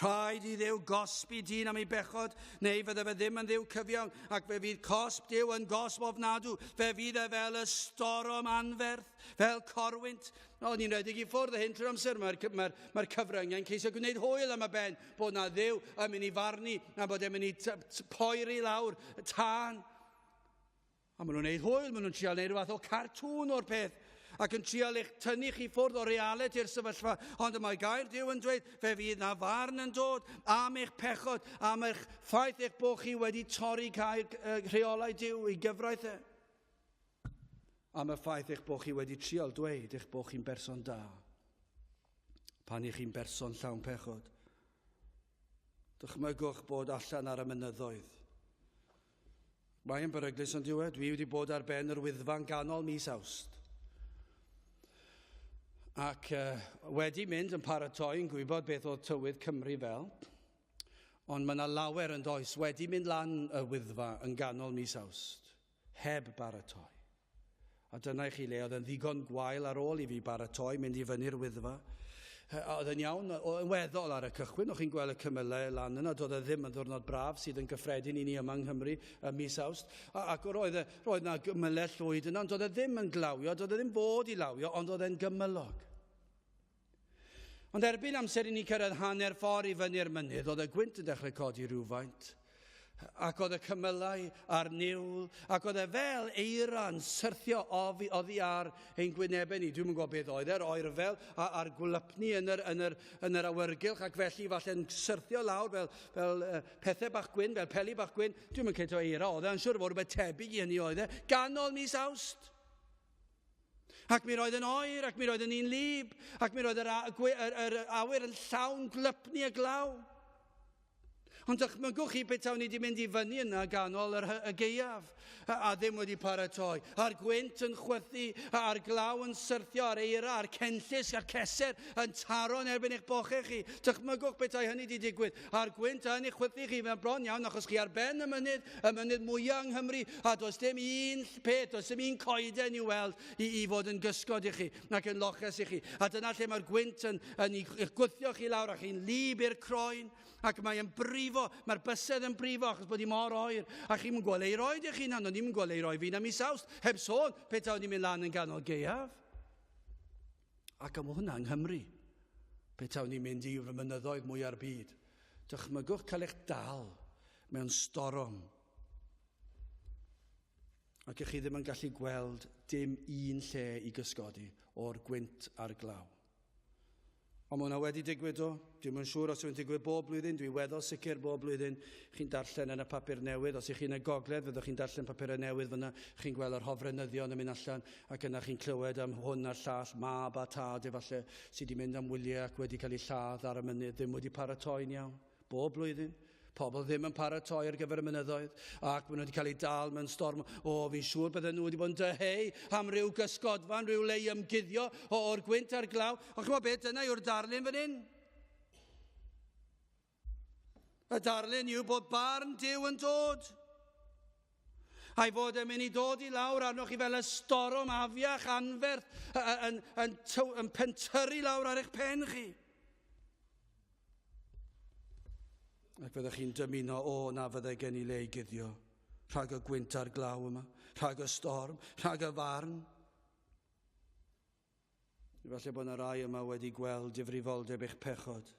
Rhaid i Dduw gosbi dyn am ei bechod, neu fydde fe ddim yn Dduw cyfiawn, ac fe fydd cosb Duw yn gosb ofnadw. Fe fydd e fel y storom anferth, fel corwynt. O, ni'n rhedeg i ffwrdd o hyn trwy'r amser. Mae'r mae, mae cyfryngau'n ceisio gwneud hwyl am y ben bod na Dduw yn mynd i farnu a bod e'n mynd i poeri lawr y tân. A maen nhw'n gwneud hwyl, maen nhw'n trial gwneud rhywbeth o cartŵn o'r peth ac yn trial eich tynnu chi ffwrdd o realiti'r sefyllfa. Ond y mae gair Duw yn dweud, fe fydd na farn yn dod am eich pechod, am eich ffaith eich bod chi wedi torri cael rheolau Duw i gyfraith e. Am y ffaith eich bod chi wedi trial dweud eich bod chi'n berson da, pan i chi'n berson llawn pechod. Dychmygwch bod allan ar y mynyddoedd. Mae'n beryglus ond yw e, dwi wedi bod ar ben yr Wyddfa'n ganol mis Awst. Ac uh, wedi mynd yn paratoi yn gwybod beth oedd tywydd Cymru fel, ond mae yna lawer yn does wedi mynd lan y Wyddfa yn ganol mis Awst. heb baratoi. A dyna i chi le oedd yn ddigon gwael ar ôl i fi baratoi, mynd i fyny'r Wyddfa. Oedd yn iawn, yn weddol ar y cychwyn, o'ch chi'n gweld y cymylau lan yna, doedd e ddim yn ddwrnod braf sydd yn gyffredin i ni yma yng Nghymru ym mis Awst. Ac roedd, e, roedd yna gymylau llwyd yna, ond doedd e ddim yn glawio, doedd e ddim fod i lawio, ond oedd e'n gymylog. Ond erbyn amser i ni cyrraedd hanner ffordd i fyny'r mynydd, oedd y gwynt yn dechrau codi rhywfaint, ac oedd y cymylau a'r niwl, ac oedd e fel eira'n syrthio oddi, oddi ar ein gwynebau ni. Dwi'm yn gwybod beth oedd e'r oerfel a'r gwlypni yn yr, yn yr, yn yr awyrgylch, ac felly falle'n syrthio lawr fel, fel uh, pethau bach gwyn, fel peli bach gwyn. Dwi'm yn credu eira oedd e, yn siŵr fod rhywbeth tebyg i hynny oedd e. Ganol mis Awst. Ac mi roedd yn oer, ac mi roedd yn un lib, ac mi roedd yr, yr, yr awyr yn llawn glypni a glaw. Ond dychmygwch chi petawn ni wedi mynd i fyny yna ganol yr, y gaeaf, a, a ddim wedi paratoi. A'r gwynt yn chwythu, a'r glaw yn syrthio, a'r eira, a'r cenllysg, a'r ceser yn taro yn erbyn eich bochau chi. Dychmygwch petai hynny wedi digwydd. A'r gwynt yn eich chwythu chi mewn bron iawn, achos chi ar ben y mynydd, y mynydd mwyaf yng Nghymru, a does dim un peth, does dim un coeden i'w weld i, i fod yn gysgod i chi, nac yn loches i chi. A dyna lle mae'r gwynt yn, yn eich gwthio chi lawr, a chi'n lib i'r croen, ac mae'n brifo brifo, mae'r bysedd yn brifo achos bod hi mor oer. A chi'n mynd gweld ei roed eich hunan, ond ni'n gweld ei roi fi na mis Awst, heb sôn petawn ni'n mynd lan yn ganol gaeaf. Ac am hwnna yng Nghymru, petawn ni'n mynd i mynyddoedd mwy ar byd. Dychmygwch cael eich dal mewn storom. Ac ych chi ddim yn gallu gweld dim un lle i gysgodi o'r gwynt a'r glaw. Ond mae hwnna wedi digwydd do. Dwi'm yn siŵr os yw'n digwydd bob blwyddyn. Dwi weddol sicr bob blwyddyn chi'n darllen yn y papur newydd. Os ych chi'n y gogledd, fyddwch chi'n darllen papurau newydd fyna. Chi'n gweld yr hofrenyddion yn mynd allan ac yna chi'n clywed am hwn a'r llall, mab a tad efallai, sydd wedi mynd am wyliau ac wedi cael ei lladd ar y mynydd, ddim wedi paratoi'n iawn. Bob blwyddyn. Pobl ddim yn paratoi ar gyfer y mynyddoedd ac maen nhw wedi cael eu dal mewn storm. O, fi'n siŵr bydden nhw wedi bod yn dyheu am ryw gysgodfan, rhyw le i ymguddio o'r gwynt a'r glaw. Ond chymod beth, dyna yw'r darlun fan hyn. Y darlun yw bod barn Duw yn dod. A'i fod e'n mynd i dod i lawr arnoch chi fel y storom afiach anferth yn, yn, yn, yn pentyrru lawr ar eich pen chi. Ac fyddech chi'n dymuno, o, na fyddai gen i le i guddio, rhag y gwynt a'r glaw yma, rhag y storm, rhag y farn. Efallai bod yna rai yma wedi gweld difrifoldeb eich pechod.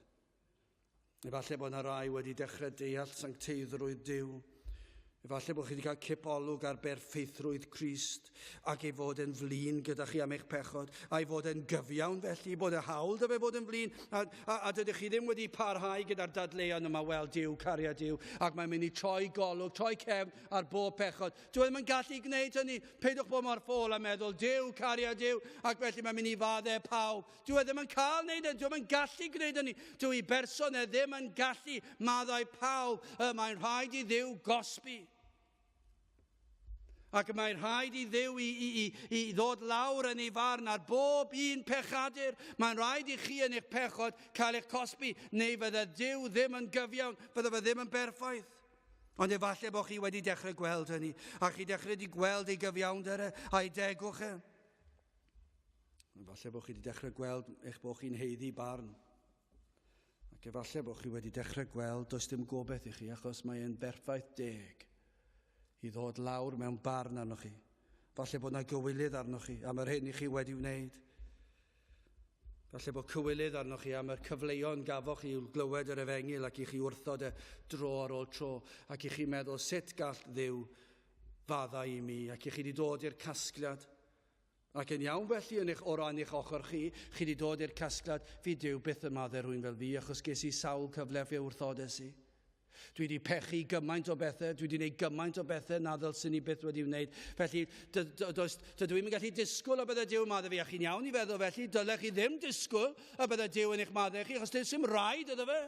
Efallai bod yna rai wedi dechrau deall sancteiddrwydd Duw. Efallai bod chi wedi cael cip olwg ar berffeithrwydd Crist ac ei fod yn flin gyda chi am eich pechod, a'i fod yn gyfiawn felly, bod y hawl dy fe fod yn flin, a, a, a dydych chi ddim wedi parhau gyda'r dadleuon yma, wel, Duw, cariad Duw, ac mae'n mynd i troi golwg, troi cefn ar bob pechod. Dwi ddim yn gallu gwneud hynny. Peidiwch bod mor ffôl a meddwl, Duw, cariad Duw, ac felly mae'n mynd i faddau pawb. Dwi ddim yn cael wneud hynny, dwi ddim yn gallu gwneud hynny. Dwi i berson e ddim yn gallu maddau pawb. Y mae'n rhaid i Dduw gosbi. Ac mae'n rhaid i Dduw i, i, i, i ddod lawr yn ei farn ar bob un pechadur. Mae'n rhaid i chi yn eich pechod cael eich cosbi, neu fydde Duw ddim yn gyfiawn, fydde fe ddim yn berffaith. Ond efallai bod chi wedi dechrau gweld hynny, a chi dechrau wedi gweld ei gyfiawnder e, a'i degwch e. Efallai bod chi wedi dechrau gweld eich bod chi'n heiddi barn. Ac efallai bod chi wedi dechrau gweld does dim gobeith i chi achos mae e'n berffaith deg i ddod lawr mewn barn arnoch chi. Falle bod yna gywilydd arnoch chi am yr hyn i chi wedi wneud. Falle bod cywilydd arnoch chi am yr cyfleon gafoch chi i'w glywed yr efengyl ac i chi wrthod e dro ar ôl tro ac i chi meddwl sut gall Dduw faddau i mi ac i chi wedi dod i'r casgliad. Ac yn iawn felly yn eich, o ran eich ochr chi, chi wedi dod i'r casgliad, fi Duw byth yn maddau rhywun fel fi, achos ges i sawl cyfle fe wrthodes i. Dwi wedi pechu gymaint o bethau, dwi wedi gwneud gymaint o bethau na ddylswn i byth wedi wneud. Felly, dydw i'n gallu disgwyl y bydde Duw yn maddau fi, a chi'n iawn i feddwl felly, dylech chi ddim disgwyl y bydde Duw yn eich maddau chi, achos does dim rhaid iddo fe.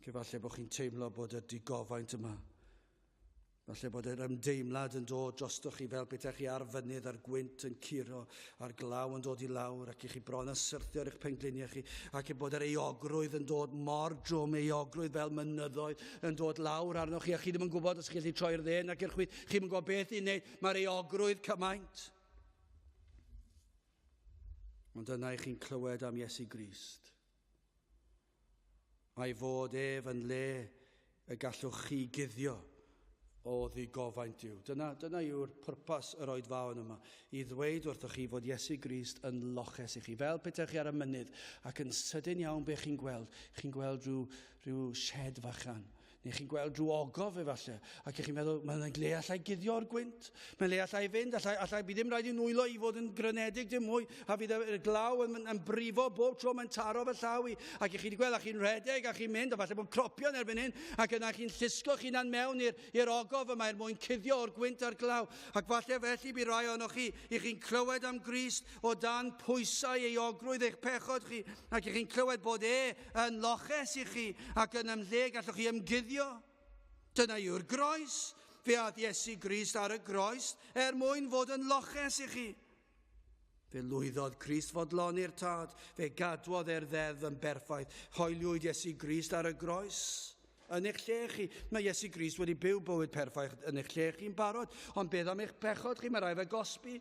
Ac efallai bod chi'n teimlo bod y digofaint yma. Falle bod yr ymdeimlad yn dod drostoch chi fel betaech chi ar fynydd a'r gwynt yn curo a'r glaw yn dod i lawr ac i chi bron a syrthio ar eich pengliniau chi ac bod yr euogrwydd yn dod mor drwm, euogrwydd fel mynyddoedd yn dod lawr arnoch chi a chi ddim yn gwybod os chi'n gallu troi'r dde nac i'r chwith, chi ddim yn gwybod beth i wneud, mae'r euogrwydd cymaint. Ond yna i chi'n clywed am Iesu Grist. A'i fod ef yn le y gallwch chi guddio o ddigofaint Duw. Dyna, dyna yw'r pwrpas yr oedfaon yma, i ddweud wrthoch chi fod Iesu Grist yn loches i chi, fel petaech chi ar y mynydd, ac yn sydyn iawn be chi'n gweld, chi'n gweld rhyw, rhyw shed fachan, Neu chi'n gweld rhyw ogof efallai, ac ych chi'n meddwl, mae'n le allai guddio'r gwynt, mae'n le allai fynd, allai, allai bydd ddim rhaid i nwylo i fod yn grynedig dim mwy, a fydd y glaw yn, yn brifo bob tro mae'n taro fy llaw i, ac ych chi wedi gweld, a chi'n rhedeg, a chi'n mynd, a falle bod cropio yn erbyn hyn, ac yna chi'n llusgo chi'n mewn i'r ogof yma er mwyn cuddio o'r gwynt a'r glaw, ac falle felly bydd rai ohonoch chi, i chi'n clywed am Grist o dan pwysau euogrwydd eich pechod chi, ac i chi'n clywed bod e yn loches i chi ac yn ymhle gallwch chi ymguddio. Dyna yw'r groes. Fe ath Iesu Grist ar y groes er mwyn fod yn loches i chi. Fe lwyddodd Crist fodloni'r tad, fe gadwodd e'r ddeddf yn berffaith. Hoeliwyd Iesu Grist ar y groes yn eich lle chi. Mae Iesu Grist wedi byw bywyd perffaith yn eich lle chi'n barod, ond beth am eich pechod chi? Mae rhaid fe gosbi.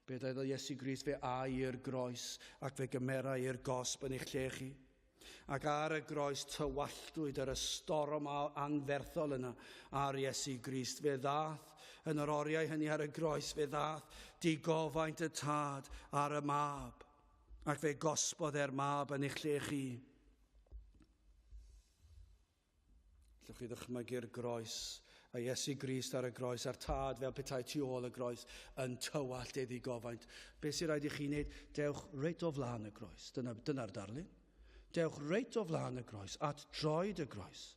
Be ddaeth Iesu Grist fe ai i'r groes ac fe gymerai i'r gosb yn eich lle chi. Ac ar y groes tywalltwyd yr ystorom anferthol yna ar Iesu Grist. Fe ddath yn yr oriau hynny ar y groes, fe ddath digofaint y tad ar y mab. Ac fe gosbodd e'r mab yn eich lle chi. Allwch chi ddychmygu'r groes, a Iesu Grist ar y groes, a'r tad fel petai tu ôl y groes yn tywallt ei ddigofaint. Be sy'n rhaid i chi wneud? Dewch reit o flaen y groes. Dyna, dyna'r darlun. Dewch reit o flaen y groes, at droed y groes.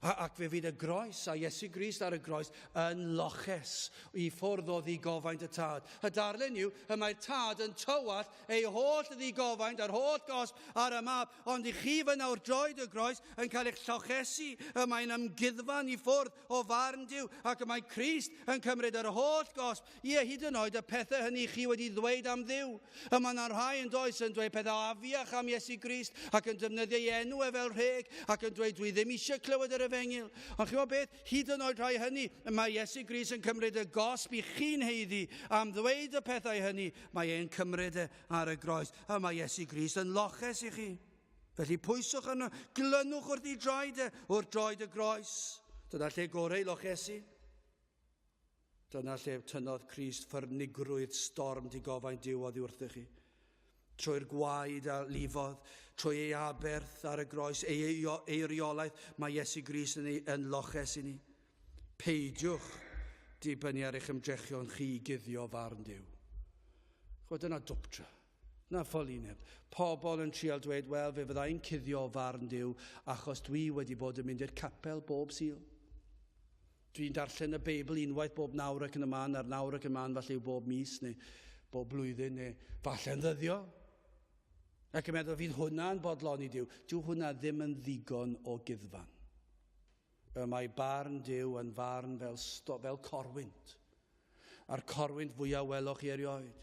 A, ac fe fydd y groes a Iesu Grist ar y groes yn loches i ffwrdd o ddigofaint y tad. Y darlun yw, y mae'r tad yn tywallt ei holl ddigofaint a'r holl gosb ar y mab, ond i chi fy nawr droed y groes yn cael eich llochesu, y mae'n ymguddfan i ffwrdd o farn Duw, ac y mae Crist yn cymryd yr holl gosb, ie, hyd yn oed y pethau hynny chi wedi ddweud am Dduw. Y mae yna rhai yn does yn dweud pethau afiach am Iesu Grist, ac yn defnyddio ei enw e fel rheg, ac yn dweud dwi ddim eisiau clywed yr efengyl. Ond chi'n gwybod beth? Hyd yn oed rhai hynny, y mae Iesu Grist yn cymryd y gosb i chi'n heiddi am ddweud y pethau hynny, mae e'n cymryd e ar y groes, a mae Iesu Grist yn loches i chi. Felly pwyswch arno, glynwch wrth i droed e, wrth droed y groes. Dyna lle gorau i lochesu. Dyna lle tynnodd Crist ffyrnigrwydd storm digofaint Duw oddi wrthych chi. Trwy'r gwaed a lifodd, trwy ei aberth ar y groes, ei eiriolaeth, mae Iesu Grist yn, ei, yn loches i ni. Peidiwch dibynnu ar eich ymdrechion chi i guddio farn Duw. Chwa, dyna dwptra. Na ffolineb. Pobl yn trial dweud, wel, fe fyddai'n cuddio farn Duw achos dwi wedi bod yn mynd i'r capel bob Sul. Dwi'n darllen y Beibl unwaith bob nawr ac yn y man, a'r nawr ac yn y man falle yw bob mis neu bob blwyddyn neu falle'n ddyddiol. Ac yn meddwl fydd hwnna'n bodloni Duw. Dyw hwnna ddim yn ddigon o guddfan. Y mae barn Duw yn farn fel, sto, fel corwynt. A'r corwynt fwyaf weloch chi erioed.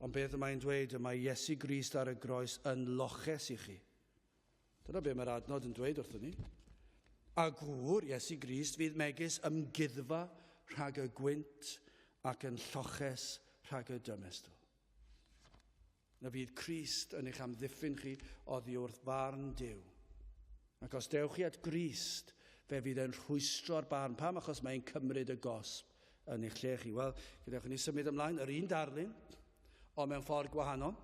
Ond beth y mae'n dweud, y mae Iesu Grist ar y groes yn loches i chi. Dyna beth mae'r adnod yn dweud wrthyn ni. A gŵr Iesu Grist fydd megis ymguddfa rhag y gwynt ac yn lloches rhag y dymestl. Na fydd Crist yn eich amddiffyn chi oddi wrth farn Duw. Ac os dewch chi at Grist, fe fydd e'n rhwystro'r barn. Pam? Achos mae'n cymryd y gosb yn eich lle chi. Wel, gadewch i ni symud ymlaen, yr un darlun, ond mewn ffordd gwahanol.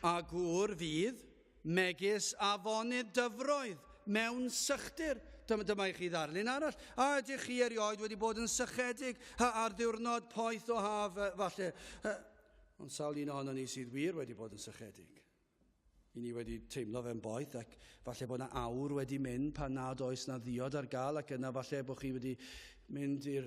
A gŵr fydd megis afonydd dyfroedd mewn sychdir. Dyma, dyma i chi ddarlun arall. A ydych chi erioed wedi bod yn sychedig ar ddiwrnod poeth o haf, falle? Ond sawl un ohonon ni sydd wir wedi bod yn sychedig. I ni wedi teimlo fe'n boeth ac falle bod yna awr wedi mynd pan nad oes na ddiod ar gael ac yna falle bod chi wedi mynd i'r,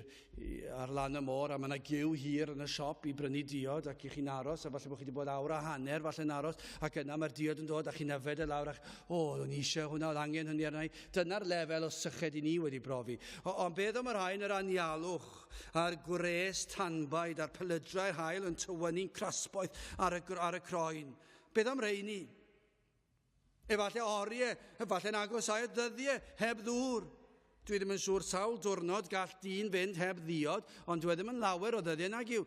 ar lan y môr a mae yna giw hir yn y siop i brynu diod ac i chi'n aros a falle bod chi wedi bod awr a hanner falle'n aros ac yna mae'r diod yn dod a chi'n yfed e lawr ac o, o'n i eisiau hwnna, oedd angen hynny arna i. Dyna'r lefel o syched i ni wedi brofi. O, ond beth am y rhain yr anialwch a'r gwres tanbaid a'r pelydrau'r haul yn tywynnu'n crasboeth ar y, ar y croen. Beth am reini? Efallai oriau, efallai'n agosau at ddyddiau heb ddŵr. Dwi ddim yn siŵr sawl diwrnod gall dyn fynd heb ddiod, ond dwi e ddim yn lawer o ddyddiau nag yw.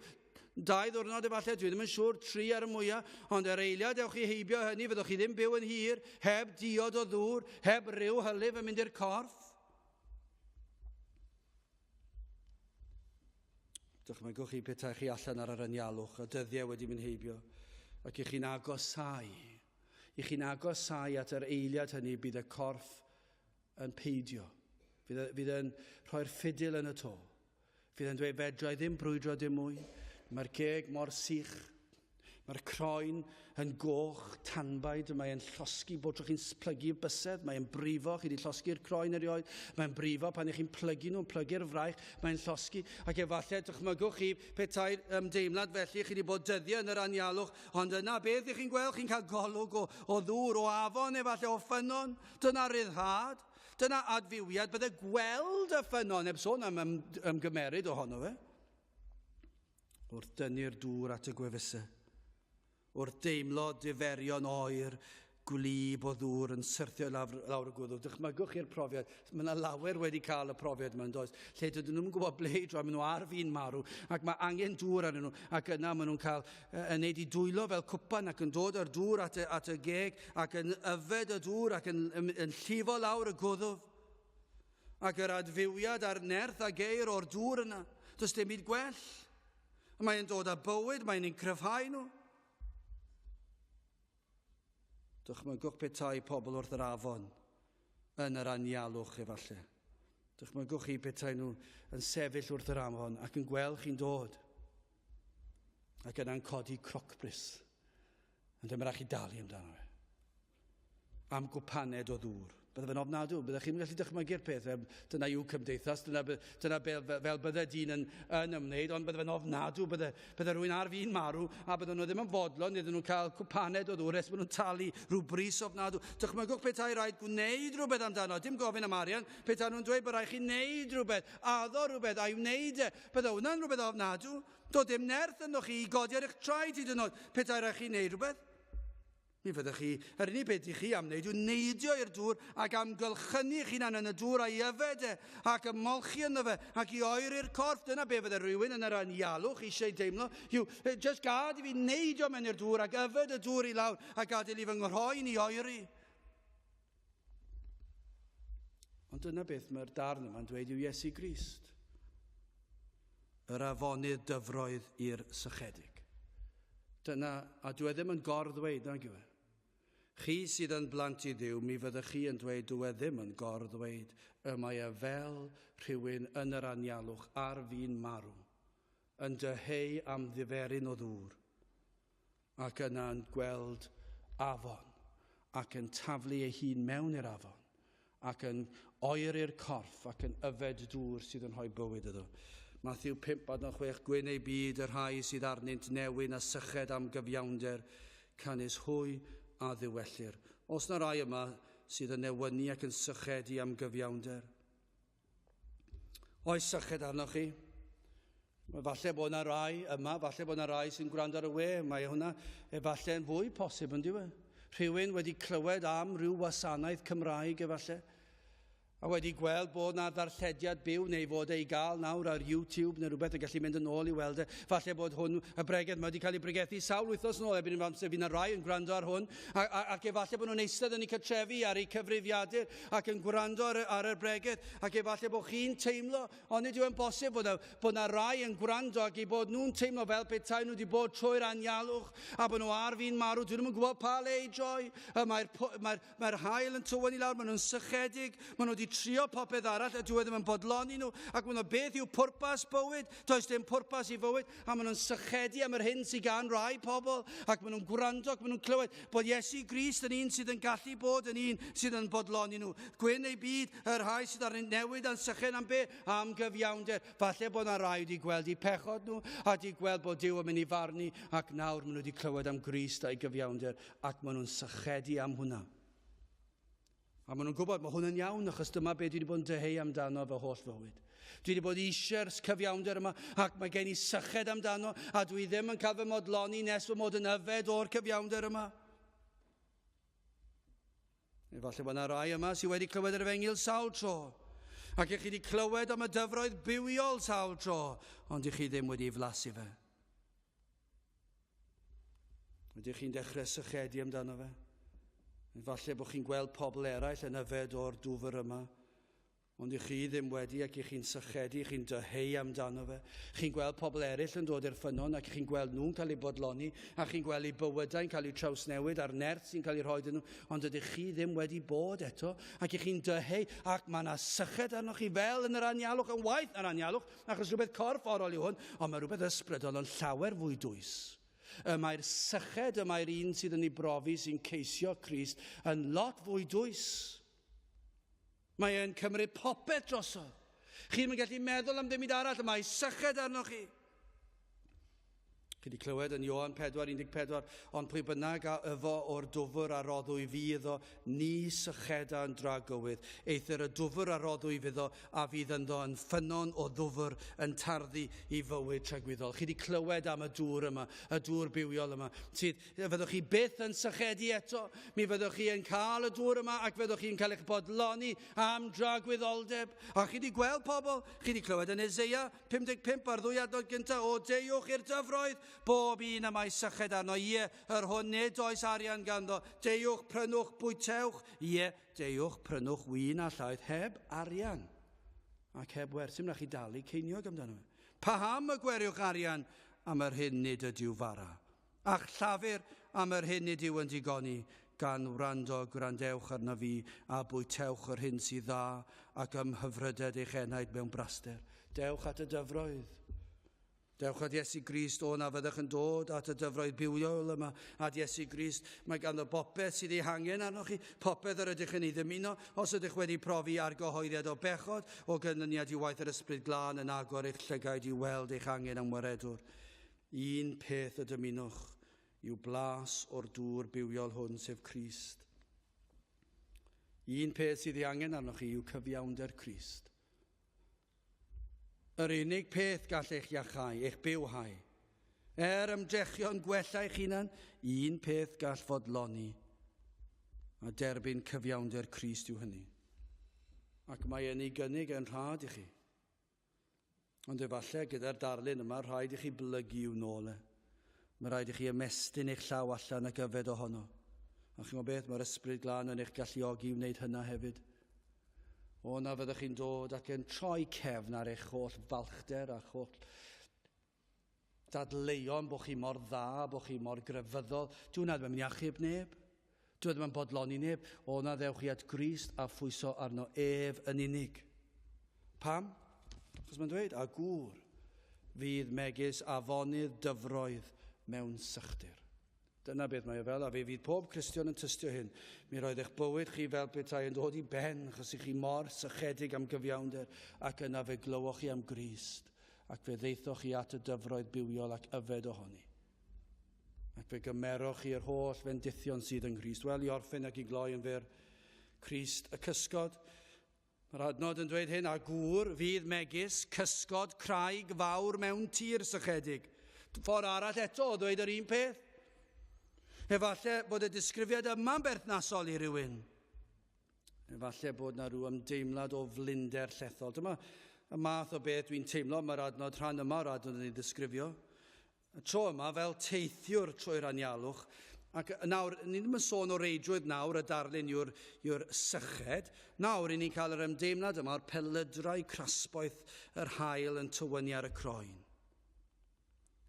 Dau ddwrnod efallai, dwi ddim yn siŵr, tri ar y mwyaf, ond yr eiliad ewch chi heibio hynny, fyddwch chi ddim byw yn hir, heb diod o ddŵr, heb ryw hylif yn mynd i'r corff. Dychmygwch chi petai chi allan ar yr anialwch, y dyddiau wedi mynd heibio, ac i chi'n agosau, i chi'n agosau at yr eiliad hynny bydd y corff yn peidio. Fydd, e, fydd e'n rhoi'r ffidil yn y to. Fydd e'n dweud, fedra i ddim brwydro dim mwy. Mae'r geg mor sych. Mae'r croen yn goch, tanbaid, mae'n llosgi bod tro chi'n plygu bysedd, mae'n brifo, chi wedi llosgi'r croen erioed, mae'n brifo pan ych chi'n plygu nhw'n plygu'r fraich, mae'n llosgi, ac efallai dychmygwch chi petai ymdeimlad felly, chi wedi bod dyddiau yn yr anialwch, ond yna beth ych chi'n gweld, chi'n cael golwg o, o ddŵr, o afon, efallai o ffynnon, dyna ryddhad, dyna adfywiad, bydde gweld y ffynnon, heb sôn am ymgymeryd ohono fe. Wrth dynnu'r dŵr at y gwefusau, wrth deimlo diferion oer gwlyb o ddŵr yn syrthio lawr, lawr y gwddw. Dychmygwch chi'r profiad. Mae yna lawer wedi cael y profiad yma, yn does? Lle dydyn nhw'n gwybod ble i droi, maen nhw ar fin marw, ac mae angen dŵr arnyn nhw, ac yna maen nhw'n cael yn neud i dwylo fel cwpan ac yn dod â'r dŵr at y, at y geg, ac yn yfed y dŵr ac yn, yn, yn llifo lawr y gwddw. Ac yr adfywiad a'r nerth a geir o'r dŵr yna. Does dim byd gwell. Mae'n dod â bywyd, mae'n ein cryfhau nhw. Dychmygwch petai pobl wrth yr afon yn yr anialwch efallai. Dychmygwch chi petai nhw yn sefyll wrth yr afon ac yn gweld chi'n dod ac yna'n codi crocbris yn dweud, mae rhaid chi dalu amdano fe. am gwpaned o ddŵr. Bydde fe'n ofnadw, bydde chi'n gallu dychmygu'r peth, dyna yw cymdeithas, dyna, dyna be, fel bydde dyn yn, yn ymwneud, ond bydde fe'n ofnadw, bydde, bydde rhywun ar fin marw, a bydde nhw ddim yn fodlon iddyn nhw cael cwpaned o ddŵr nes bod nhw'n talu rhyw bris ofnadw. Dychmygwch petai rhaid gwneud rhywbeth amdano, dim gofyn am arian, petai nhw'n dweud bod rhaid chi wneud rhywbeth, addo rhywbeth, a'i wneud e, bydde hwnna'n rhywbeth ofnadw. Doedd dim nerth ynddo chi i godi ar eich traed hyd yn oed, petai rhaid chi wneud rhywbeth. Mi fyddech chi, yr unig beth i chi am wneud yw neidio i'r dŵr ac amgylchynu eich hunan yn y dŵr a'i yfed e ac ymolchi ynddo fe ac i oeri'r corff. Dyna be fydde rhywun yn yr anialwch eisiau deimlo. Yw, just gad i fi neidio mewn i'r dŵr ac yfed y dŵr i lawr a gadael i fy nghroen i oeri. Ond dyna beth mae'r darn yma'n dweud yw Iesu Grist. Yr afonydd dyfroedd i'r sychedig. Dyna, a dwi e ddim yn gor-ddweud, nag yw e? Chi sydd yn blant i Dduw, mi fyddech chi yn dweud dw e ddim yn gor-ddweud, y mae e fel rhywun yn yr anialwch ar fin marw, yn dyheu am ddiferyn o ddŵr, ac yna'n gweld afon ac yn taflu ei hun mewn i'r afon ac yn oeri'r corff ac yn yfed dŵr sydd yn rhoi bywyd iddo. Matthew 5 adnod 6 Gwyn ei byd y rhai sydd arnynt newyn a syched am gyfiawnder, canys hwy a ddiwellir. Os na rai yma sydd yn newynu ac yn sychedu am gyfiawnder, Oes syched arnoch chi? Falle bod yna rai yma, falle bod yna rai sy'n gwrando ar y we, mae hwnna efallai yn fwy posib yn diwy. Rhywun wedi clywed am rhyw wasanaeth Cymraeg efallai, a wedi gweld bod yna ddarllediad byw neu fod ei gael nawr ar YouTube neu rhywbeth yn gallu mynd yn ôl i weld e. Falle bod hwn, y bregeth yma wedi cael ei bregethu sawl wythnos yn ôl erbyn amser fydd yna rai yn gwrando ar hwn, a, a, ac efallai bod nhw'n eistedd yn eu cartrefi ar eu cyfrifiadur ac yn gwrando ar, ar y bregeth, ac efallai bod chi'n teimlo, ond nid yw'n bosib bod, bod na rai yn gwrando ac eu bod nhw'n teimlo fel petai nhw wedi bod trwy'r anialwch a bod nhw ar fin marw, dyn nhw'n gwybod pa le i droi, mae'r mae mae hael yn tywyn i lawr, maen nhw'n sychedig, maen nhw wedi trio popeth arall a dyw e ddim yn bodloni nhw, ac maen nhw beth yw pwrpas bywyd, does dim pwrpas i fywyd, a maen nhw'n sychedu am yr hyn sydd gan rai pobl, ac maen nhw'n gwrando ac maen nhw'n clywed bod Iesu Grist yn un sydd yn gallu bod yn un sydd yn bodloni nhw. Gwyn ei byd, y rhai sydd ar newid a'n sychen am be? Am gyfiawnder. Falle bod yna rai wedi gweld eu pechod nhw a wedi gweld bod Duw yn mynd i farnu ac nawr maen nhw wedi clywed am Grist a'i gyfiawnder ac maen nhw'n sychedu am hwnna. A maen nhw'n gwybod, mae hwn yn iawn, achos dyma be dwi wedi bod yn dyheu amdano fy holl fywyd. Dwi wedi bod eisiau'r cyfiawnder yma, ac mae gen i syched amdano, a dwi ddim yn cael fy modloni nes fy mod yn yfed o'r cyfiawnder yma. Efallai bod yna rai yma sydd wedi clywed yr efengyl sawl tro, ac ych chi wedi clywed am y dyfroedd bywiol sawl tro, ond ych chi ddim wedi flasu fe. Ydych chi'n dechrau sychedu amdano fe? Efallai bod chi'n gweld pobl eraill yn yfed o'r dwfr yma, ond i chi ddim wedi ac i chi'n sychedu, chi'n dyheu amdano fe. Chi'n gweld pobl eraill yn dod i'r ffynnon ac chi'n gweld nhw'n cael eu bodloni a chi'n gweld eu bywydau'n cael eu trawsnewid a'r nerth sy'n cael ei rhoi nhw, ond ydych chi ddim wedi bod eto ac i chi'n dyheu ac mae yna syched arnoch chi fel yn yr anialwch, yn waeth na'r anialwch, Achos rhywbeth corfforol yw hwn, ond mae rhywbeth ysbrydol yn llawer fwy dwys. Y mae'r syched, y mae'r un sydd yn ei brofi sy'n ceisio Crist yn lot fwy dwys. Mae e'n cymryd popeth drosodd. Chi ddim yn gallu meddwl am ddim byd arall, y mae syched arnoch chi. Chi wedi clywed yn Ioan 4:14, ond pwy bynnag a yfo o'r dwfr a roddwy fi iddo, ni sycheda yn dragywydd. Eithr y dwfr a roddwy iddo a fydd ynddo yn ffynnon o ddwfr yn tarddu i fywyd tragwyddol. Chi wedi clywed am y dŵr yma, y dŵr bywiol yma, sydd fyddwch chi byth yn sychedu eto. Mi fyddwch chi yn cael y dŵr yma ac fyddwch chi'n cael eich bodloni am dragwyddoldeb. A chi wedi gweld pobl, chi wedi clywed yn Eseia 55 a'r ddwy adnod gyntaf, o deuwch i'r dyfroedd, bob un y mae syched arno, ie, yr hwn nid oes arian ganddo, deuwch, prynwch, bwytewch, ie, deuwch, prynwch win a llaeth heb arian ac heb werth. Dim na chi dalu ceiniog amdano fe. Paham y gweriwch arian am yr hyn nid ydyw fara? A'ch llafur am yr hyn nid yw yn digoni, gan wrando, gwrandewch arna fi, a bwytewch yr hyn sydd dda, ac ymhyfryded eich enaid mewn braster. Dewch at y dyfroedd. Dewch at Iesu Grist, o na fyddwch yn dod at y dyfroedd bywiol yma, at Iesu Grist. Mae ganddo bopeth sydd ei hangen arnoch chi, popeth yr ydych yn ei ddymuno, os ydych wedi profi argyhoeddiad o bechod, o ganlyniad i waith yr Ysbryd Glân yn agor eich llygaid i weld eich angen am waredwr. Un peth y dymunwch yw blas o'r dŵr bywiol hwn, sef Crist. Un peth sydd ei angen arnoch chi yw cyfiawnder Crist. Yr unig peth gall eich iachau, eich bywhau, er ymdrechion gwella eich hunan, un peth gall fodloni a derbyn cyfiawnder Crist yw hynny. Ac mae yn ei gynnig yn rhad i chi. Ond efallai gyda'r darlun yma, rhaid i chi blygu i'w nôl e. Mae rhaid i chi ymestyn eich llaw allan ac yfed ohono. A chi'n gwybod beth, mae'r Ysbryd Glân yn eich galluogi i wneud hynna hefyd. O, na fyddwch chi'n dod ac yn troi cefn ar eich holl falchder a'ch holl dadleuon bod chi mor dda, bod chi mor grefyddol. Dyw hwnna ddim yn mynd i achub neb. Dyw e ddim yn bodloni neb. O na ddewch chi at Grist a phwyso arno ef yn unig. Pam? Achos mae'n dweud, a gŵr fydd megis afonydd dyfroedd mewn sychdir. Dyna beth mae o fel, a fe fydd pob Cristion yn tystio hyn. Mi roedd eich bywyd chi fel petai yn dod i ben, achos i chi mor sychedig am gyfiawnder, ac yna fe glywoch chi am Grist, ac fe ddeithoch chi at y dyfroedd bywiol ac yfed ohoni. Ac fe gymeroch chi yr holl fendithion sydd yng Nghrist. Wel, i orffen ac i gloi yn fyr, Crist y cysgod. Mae'r adnod yn dweud hyn, a gŵr fydd megis cysgod craig fawr mewn tir sychedig. Ffordd arall eto o ddweud yr un peth. Efallai bod y disgrifiad yma'n berthnasol i rywun. Efallai bod na rhyw ymdeimlad o flinder llethol. Dyma y math o beth dwi'n teimlo mae'r adnod rhan yma o'r adnod yn ei ddisgrifio. Y tro yma fel teithiwr trwy'r anialwch, ac nawr, ni ddim yn sôn o reidrwydd nawr y darlun yw'r, yw'r syched. Nawr, i ni'n cael yr ymdeimlad yma o'r pelydrau crasboeth yr haul yn tywynnu ar y croen.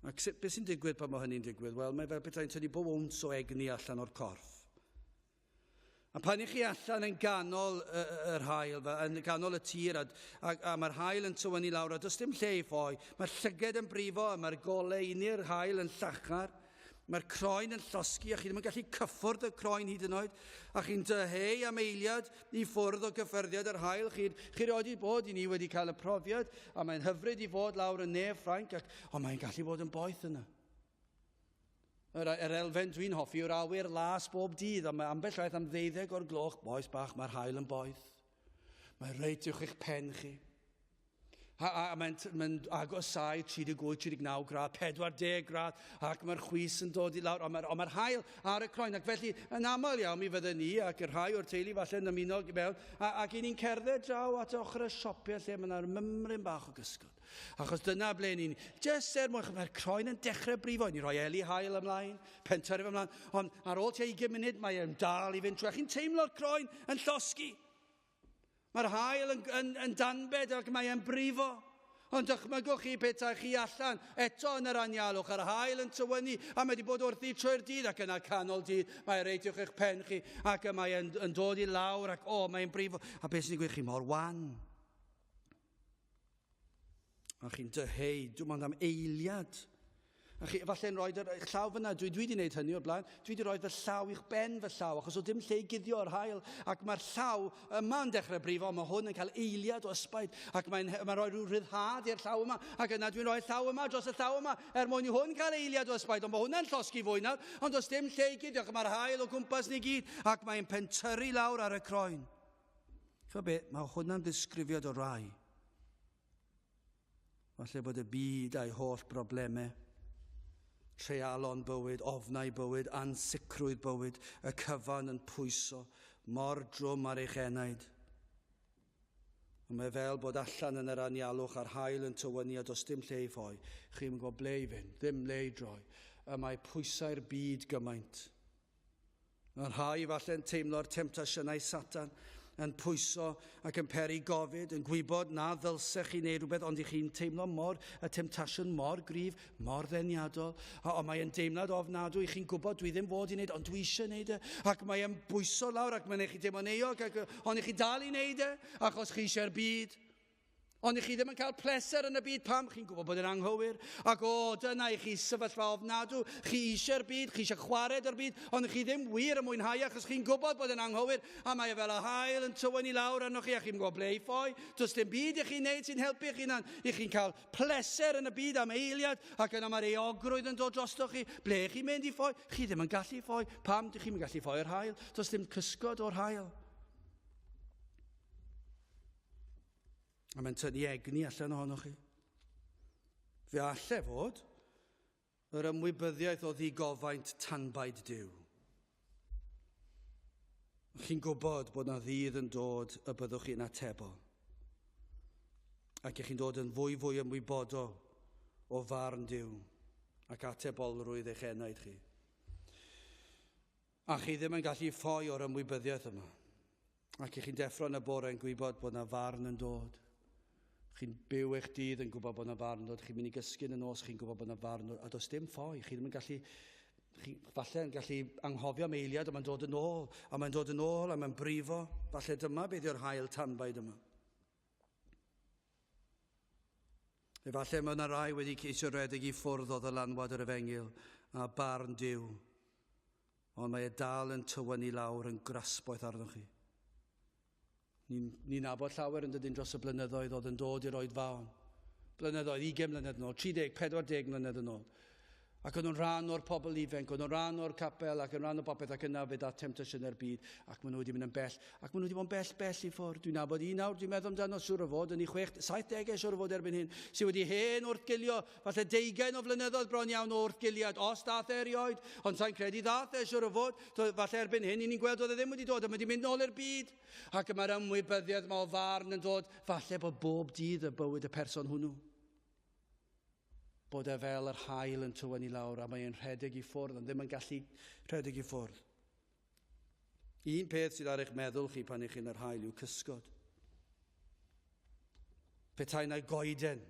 Ac sut, beth sy'n digwydd pan mae hynny'n digwydd? Wel, mae fel petai'n tynnu bob owns o egni allan o'r corff. A pan i chi allan yn ganol yr haul, yn ganol y tir, a, a, a mae'r haul yn tywynnu lawr, a does dim lle i ffoi, mae'r llyged yn brifo, a mae'r goleuni'r haul yn llachar, mae'r croen yn llosgi, a chi ddim yn gallu cyffwrdd y croen hyd yn oed, a chi'n dyheu am eiliad i ffwrdd o gyffyrddiad yr haul. Chi, chi rioed i bod, i ni wedi cael y profiad, a mae'n hyfryd i fod lawr yn ne Ffrainc, ac, ond mae'n gallu bod yn boeth yna. Yr, yr elfen dwi'n hoffi yw'r awyr las bob dydd, a mae ambell waith am ddeuddeg o'r gloch, boes bach, mae'r haul yn boeth. Mae reit uwch eich pen chi. A, a, a mae'n mae agosau 38, 39 gradd, 40 gradd, ac mae'r chwys yn dod i lawr, ond mae'r mae haul ar y croen. Ac felly, yn aml iawn, mi fydden ni ac y rhai o'r teulu falle yn ymuno mewn, a, ac i ni'n cerdded draw at ochr y siopau lle mae yna'r mymryn bach o gysgod. Achos dyna ble ni'n... Jyst er mwyn... Mae'r croen yn dechrau brifo. Ni'n rhoi eli haul ymlaen, pentyrf ymlaen. Ond ar ôl tua 20 munud, mae e'n dal i fynd trwy. Chi'n teimlo'r croen yn llosgi. Mae'r haul yn, yn, yn danbed ac mae e'n brifo. Ond dychmygwch chi petai chi allan eto yn yr anialwch, a'r haul yn tywynnu, a mae wedi bod wrthi trwy'r dydd ac yna canol dydd, mae reit uwch eich pen chi, ac mae e'n yn dod i lawr ac o, mae'n brifo. A beth sy'n digwydd chi mor wan? A chi'n dyheu, dim ond am eiliad, A chi falle'n rhoi eich llaw fyna, dwi wedi gwneud hynny o'r blaen, dwi wedi rhoi fy llaw i'ch ben fy llaw, achos o dim lle i guddio o'r haul, ac mae'r llaw yma'n dechrau brifo, mae hwn yn cael eiliad o ysbaid, ac mae'n mae rhoi rhyw rhyddhad i'r llaw yma, ac yna dwi'n rhoi llaw yma dros y llaw yma, er mwyn i hwn cael eiliad o ysbaid, ond mae hwnna'n llosgi fwy nawr, ond does dim lle i guddio, ac mae'r haul o gwmpas ni gyd, ac mae'n pentyrru lawr ar y croen. Chwa be, mae hwnna'n ddisgrifiad o rai. Falle bod y byd a'i holl broblemau, treialon bywyd, ofnau bywyd, ansicrwydd bywyd, y cyfan yn pwyso mor drwm ar eich enaid. Ond mae fel bod allan yn yr anialwch a'r haul yn tywynnu a does dim lle i ffoi. Chi'm yn gwybod ble i fynd, ddim le i droi. Y mae pwysau'r byd gymaint. Mae rhai falle'n teimlo'r temtasiynau Satan yn pwyso ac yn peri gofid, yn gwybod na ddylsech chi wneud rhywbeth, ond i chi'n teimlo mor, y temtasiwn mor gryf, mor ddeniadol, a, ond mae'n deimlad ofnadwy, i chi'n gwybod dwi ddim fod i wneud, ond dwi eisiau wneud e, ac mae'n bwyso lawr, ac mae'n eich chi teimlo'n euog, ac, ond i chi dal i wneud e, achos chi eisiau'r byd. Ond i chi ddim yn cael pleser yn y byd, pam? Chi'n gwybod bod yn anghywir. Ac o, dyna i chi sefyllfa ofnadw. Chi eisiau'r byd, chi eisiau chwarae dy'r byd, ond chi ddim wir yn mwynhau achos chi'n gwybod bod yn anghywir. A mae e fel y haul yn tywynnu lawr arnoch chi a chi'n gwybod ble i ffoi. Does dim byd i chi'n neud sy'n helpu chi hunan. I chi'n cael pleser yn y byd am eiliad ac yna mae'r euogrwydd yn dod drostoch chi. Ble chi'n mynd i ffoi? Chi ddim yn gallu ffoi. Pam dych chi'n gallu ffoi o'r haul? Does dim cysgod o'r haul. A mae'n tynnu egni allan ohonoch chi. Fe alle fod yr ymwybyddiaeth o ddigofaint tanbaid Duw. Chi'n gwybod bod na ddydd yn dod y byddwch chi'n atebol. Ac ych chi'n dod yn fwy fwy ymwybodol o farn Duw ac atebolrwydd eich enaid chi. A chi ddim yn gallu ffoi o'r ymwybyddiaeth yma. Ac i chi'n deffro yn y bore yn gwybod bod na farn yn dod. Chi'n byw eich dydd yn gwybod bod na farn yn dod. Chi'n mynd i gysgu yn y nos, chi'n gwybod bod na farn yn dod. A does dim ffoi. Chi ddim yn gallu... Chi falle yn gallu anghofio am eiliad, ond mae'n dod yn ôl. A mae'n dod yn ôl, a mae'n brifo. Falle dyma beth yw'r haul tanbaid yma. Efallai mae yna rai wedi ceisio rhedeg i ffwrdd o ddylanwad yr efengyl a barn Duw, ond mae e dal yn tywynnu lawr yn grasboeth arnoch chi. Ni'n ni nabod llawer yn dydyn dros y blynyddoedd oedd yn dod i'r oedfaon. Blynyddoedd, 20 mlynedd yn ôl, 30, 40 mlynedd yn ôl. Ac o'n nhw'n rhan o'r pobl ifanc, o'n nhw'n rhan o'r capel ac yn rhan o bopeth ac yna fe ddaeth temtasiynau'r byd ac maen nhw wedi mynd yn bell. Ac maen nhw wedi bod yn bell, bell i ffwrdd. Dwi'n nabod un nawr, dwi'n meddwl amdano, siŵr o fod, yn ei 60, 70au siŵr o fod erbyn hyn, sydd wedi hen wrthgilio, falle deugain o flynyddoedd bron iawn o wrthgiliad, os dath e erioed, ond sa'n credu ddath e siŵr o fod, falle erbyn hyn, ni'n gweld oedd e ddim wedi dod, ond wedi mynd nôl i'r byd. Ac mae'r ymwybyddiaeth yma o farn yn dod, falle bod bob dydd y bywyd y person hwnnw. Bod e fel yr haul yn tywynnu lawr a mae e'n rhedeg i ffwrdd, ond ddim yn gallu rhedeg i ffwrdd. Un peth sydd ar eich meddwl chi pan ych chi'n yr haul yw cysgod. Petai na goeden,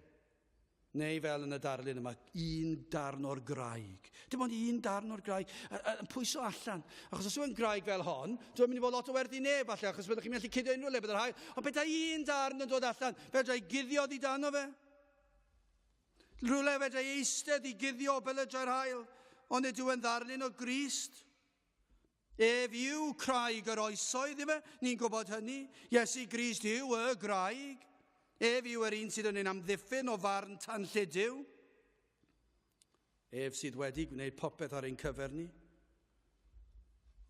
neu fel yn y darlun yma, un darn o'r graig. Dim ond un darn o'r graig, yn pwyso allan. Achos os yw'n graig fel hon, dwi'n mynd i fod lot o werth i neb, falle, achos byddwch chi'n gallu cuddio unrhyw le bydd yr haul. Ond petai un darn yn dod allan, fedrai guddio ddi dano fe. Rhywle fedrai eistedd i guddio o belydrau'r haul, ond nid yw yn ddarlun o Grist. Ef yw craig yr oesoedd, ife? Ni'n gwybod hynny. Iesu Grist yw y graig. Ef yw yr un sydd yn ein amddiffyn o farn tanllyd Duw. Ef sydd wedi gwneud popeth ar ein cyfer ni.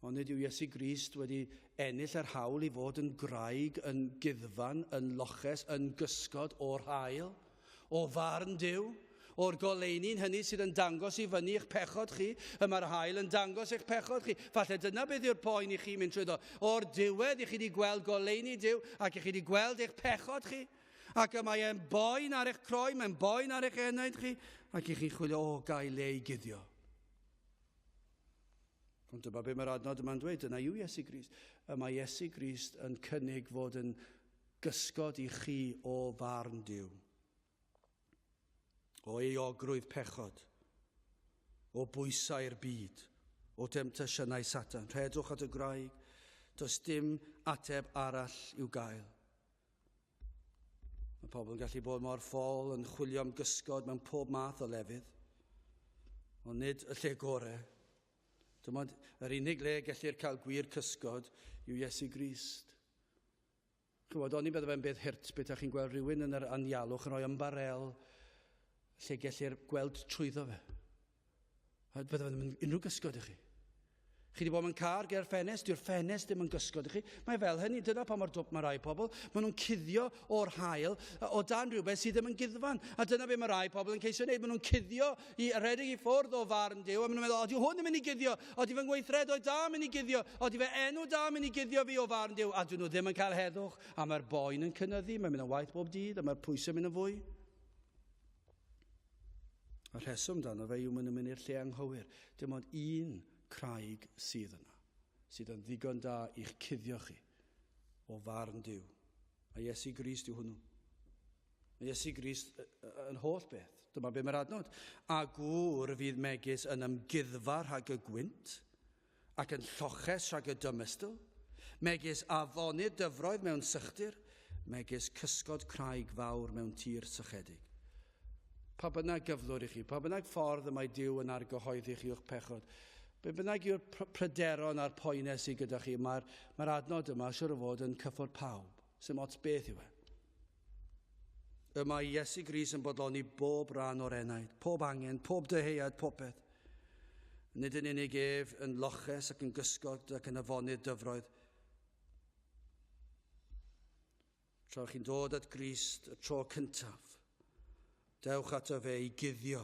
Ond nid yw Iesu Grist wedi ennill yr hawl i fod yn graig, yn guddfan, yn loches, yn gysgod o'r haul, o farn Duw, o'r goleuni'n hynny sydd yn dangos i fyny eich pechod chi, y mae'r haul yn dangos eich pechod chi. Falle dyna beth yw'r poen i chi mynd trwyddo. O'r diwedd i chi wedi gweld goleuni Duw ac i chi wedi gweld eich pechod chi. Ac y mae e'n boen ar eich croen, mae'n boen ar eich enaid chi, ac i chi'n chwilio, o, gael le i guddio. Ond dyma be mae'r adnod yma'n dweud, dyna yw Iesu Grist. Y mae Iesu Grist yn cynnig fod yn gysgod i chi o farn Duw. O euogrwydd pechod, o bwysau'r byd, o demtasiynau Satan. Rhedwch at y graig, does dim ateb arall i'w gael. Mae pobl yn gallu bod mor ffôl yn chwilio am gysgod mewn pob math o lefydd. Ond nid y lle gore. Dim ond yr unig le gellir cael gwir cysgod yw Iesu Grist. Chymod, o'n i'n bydde fe'n beth hurt beth chi'n gweld rhywun yn yr anialwch yn rhoi ymbarel lle gellir gweld trwyddo fe. A bydde fe ddim yn unrhyw gysgod i chi. Chi wedi bod mewn car ger ffenest, dyw'r ffenest ddim yn gysgod i chi. Mae fel hynny, dyna pa mor dwp mae rai pobl. Maen nhw'n cuddio o'r haul o dan rhywbeth sydd ddim yn guddfan. A dyna be mae rai pobl yn ceisio wneud. Maen nhw'n cuddio i redeg i ffwrdd o farn Duw. A maen nhw'n meddwl, o, di hwn yn mynd i guddio. O, di fy ngweithredoedd da yn mynd i guddio. O, di fy enw da yn mynd i guddio fi o farn Duw. A dyn nhw ddim yn cael heddwch. A mae'r boen yn cynyddu, mae'n mynd yn waeth bob dydd, a mae'r pwysau mynd yn fwy. Y rheswm dano fe yw maen nhw'n mynd i'r lle anghywir. Dim ond un craig sydd yna, sydd yn ddigon da i'ch cuddio chi o farn Duw. A Iesu Grist yw hwnnw. Mae Iesu Grist yn holl beth. Dyma be mae'r adnod. A gŵr fydd megis yn ymguddfa rhag y gwynt ac yn lloches rhag y dymestl, megis afonydd dyfroedd mewn sychdir, megis cysgod craig fawr mewn tir sychedig. Pa bynnag gyflwr i chi, pa bynnag ffordd y mae Duw yn argyhoeddi chi o'ch pechod, be bynnag yw'r pryderon a'r poenau sydd gyda chi, mae'r mae adnod yma siwr o fod yn cyffwrdd pawb, sy'n ots beth yw e. Y mae Iesu Grist yn bodloni bob rhan o'r enaid, pob angen, pob dyheuad, popeth. Nid yn unig ef yn loches ac yn gysgod ac yn afonydd dyfroedd. Tra chi'n dod at Grist y tro cyntaf, dewch ato fe i guddio,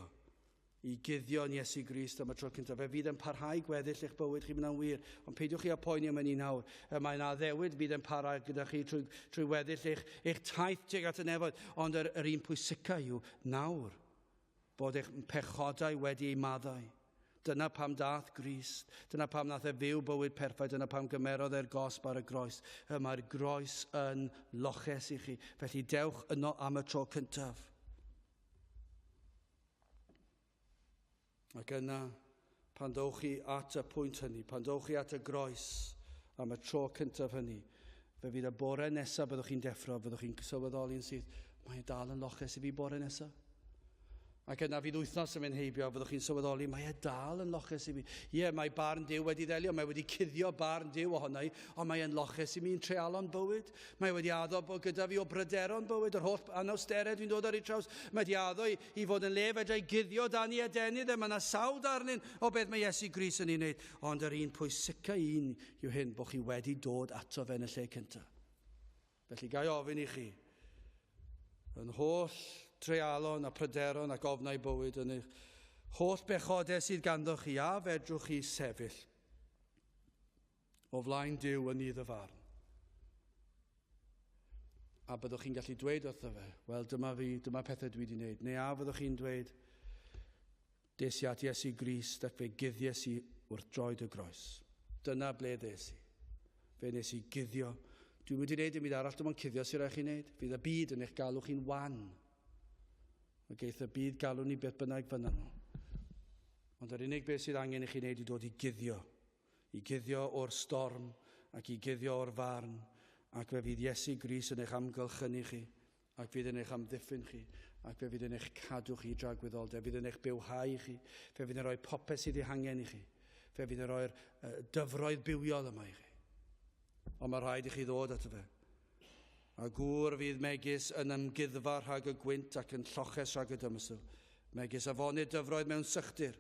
i guddio yn Iesu Grist am y tro cyntaf. Fe fydd yn parhau gweddill eich bywyd chi, mae'n wir, ond peidiwch chi â poeni am hynny nawr. Y mae'n addewid fydd yn parhau gyda chi trwy, trwy weddill eich, eich taith tuag at y nefoedd, ond yr, yr un pwysica yw nawr bod eich pechodau wedi eu maddau. Dyna pam dath Grist, dyna pam nath e fyw bywyd perffaith, dyna pam gymerodd e'r gosb ar y groes. Y mae'r groes yn loches i chi, felly dewch yno am y tro cyntaf. Ac yna, pan dowch chi at y pwynt hynny, pan dowch chi at y groes am y tro cyntaf hynny, fe fydd y bore nesaf byddwch chi'n deffro, byddwch chi'n sylweddoli'n syth, mae e dal yn loches i fi bore nesaf. Ac yna fydd wythnos yn mynd heibio, fyddwch chi'n sylweddoli, mae e dal yn loches i mi. Ie, mae barn Duw wedi ddelio, mae wedi cuddio barn Duw ohono i, ond mae e'n loches i mi'n treialon bywyd. Mae wedi addo bod gyda fi o bryderon bywyd, yr holl anawsterau dwi'n dod ar ei traws. Mae wedi addo i, i fod yn le fedra i guddio dan i adenydd e. Mae yna sawl darlun o beth mae Iesu Grist yn ei wneud. Ond yr un pwysica un yw hyn, bod chi wedi dod ato fe yn y lle cyntaf. Felly gai ofyn i chi, yn holl treialon a pryderon ac ofnau bywyd yn eich holl bechodau sydd ganddo chi, a fedrwch chi sefyll o flaen Duw yn nydd y farn. A byddwch chi'n gallu dweud wrtho fe, wel dyma fi, dyma pethau dwi wedi wneud. Neu a fyddwch chi'n dweud, des i at Iesu Grist ac fe guddies i wrth droed y groes. Dyna ble ddes i. Fe nes i guddio. Dwi'n mynd i wneud dim byd arall, dim ond cuddio sy'n rhaid chi wneud. Fydd y byd yn eich galw chi'n wan. Mae geith y byd galw ni beth bynnag fyna nhw. Ond yr unig beth sydd angen i chi wneud i dod i guddio. I guddio o'r storm ac i guddio o'r farn. Ac fe fydd Iesu Grist yn eich amgylchynu chi ac fydd yn eich amddiffyn chi, ac fe fydd yn eich cadw chi i dragwyddoldeb, fydd yn eich bywhau chi, fe fydd yn rhoi popeth sydd ei hangen i chi, fe fydd yn rhoi'r dyfroedd bywiol yma i chi. Ond mae rhaid i chi ddod ato fe. A gŵr fydd megis yn ymguddfa rhag y gwynt ac yn lloches rhag y dymysl, megis afonydd dyfroedd mewn sychdir,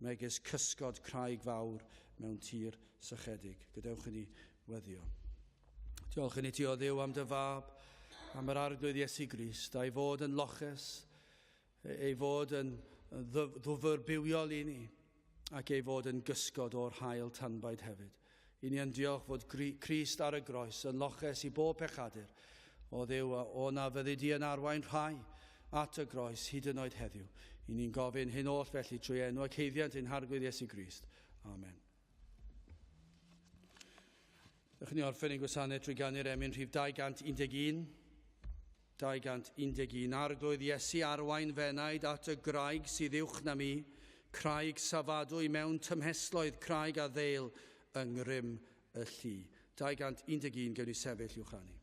megis cysgod craig fawr mewn tir sychedig. Gadewch i ni weddio. Diolch i ni ti o Dduw am dy fab, am yr arglwydd Iesu Grist, a'i fod yn loches, ei fod yn ddwfr bywiol i ni, ac ei fod yn gysgod o'r haul tanbaid hefyd. I ni yn diolch fod Crist ar y groes yn loches i bob pechadur. O Dduw, o na fyddi di yn arwain rhai at y groes hyd yn oed heddiw. I ni'n gofyn hyn oll felly trwy enw ac haeddiant ein Harglwydd Iesu Grist. Amen. Dewch ni orffen ein gwasanaeth trwy ganu'r emyn rhif 211. 211. Arglwydd Iesu arwain fenaid at y graig sydd uwch na mi, craig safadwy mewn tymhestloedd, craig a ddeil yng ngrym y llu. 211 gewn ni sefyll i'w chanu.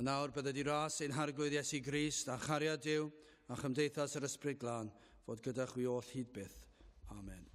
A nawr bydded i ras ein Harglwydd Iesu Grist a chariad Duw a chymdeithas yr Ysbryd Glân fod gyda chwi oll hyd byth. Amen.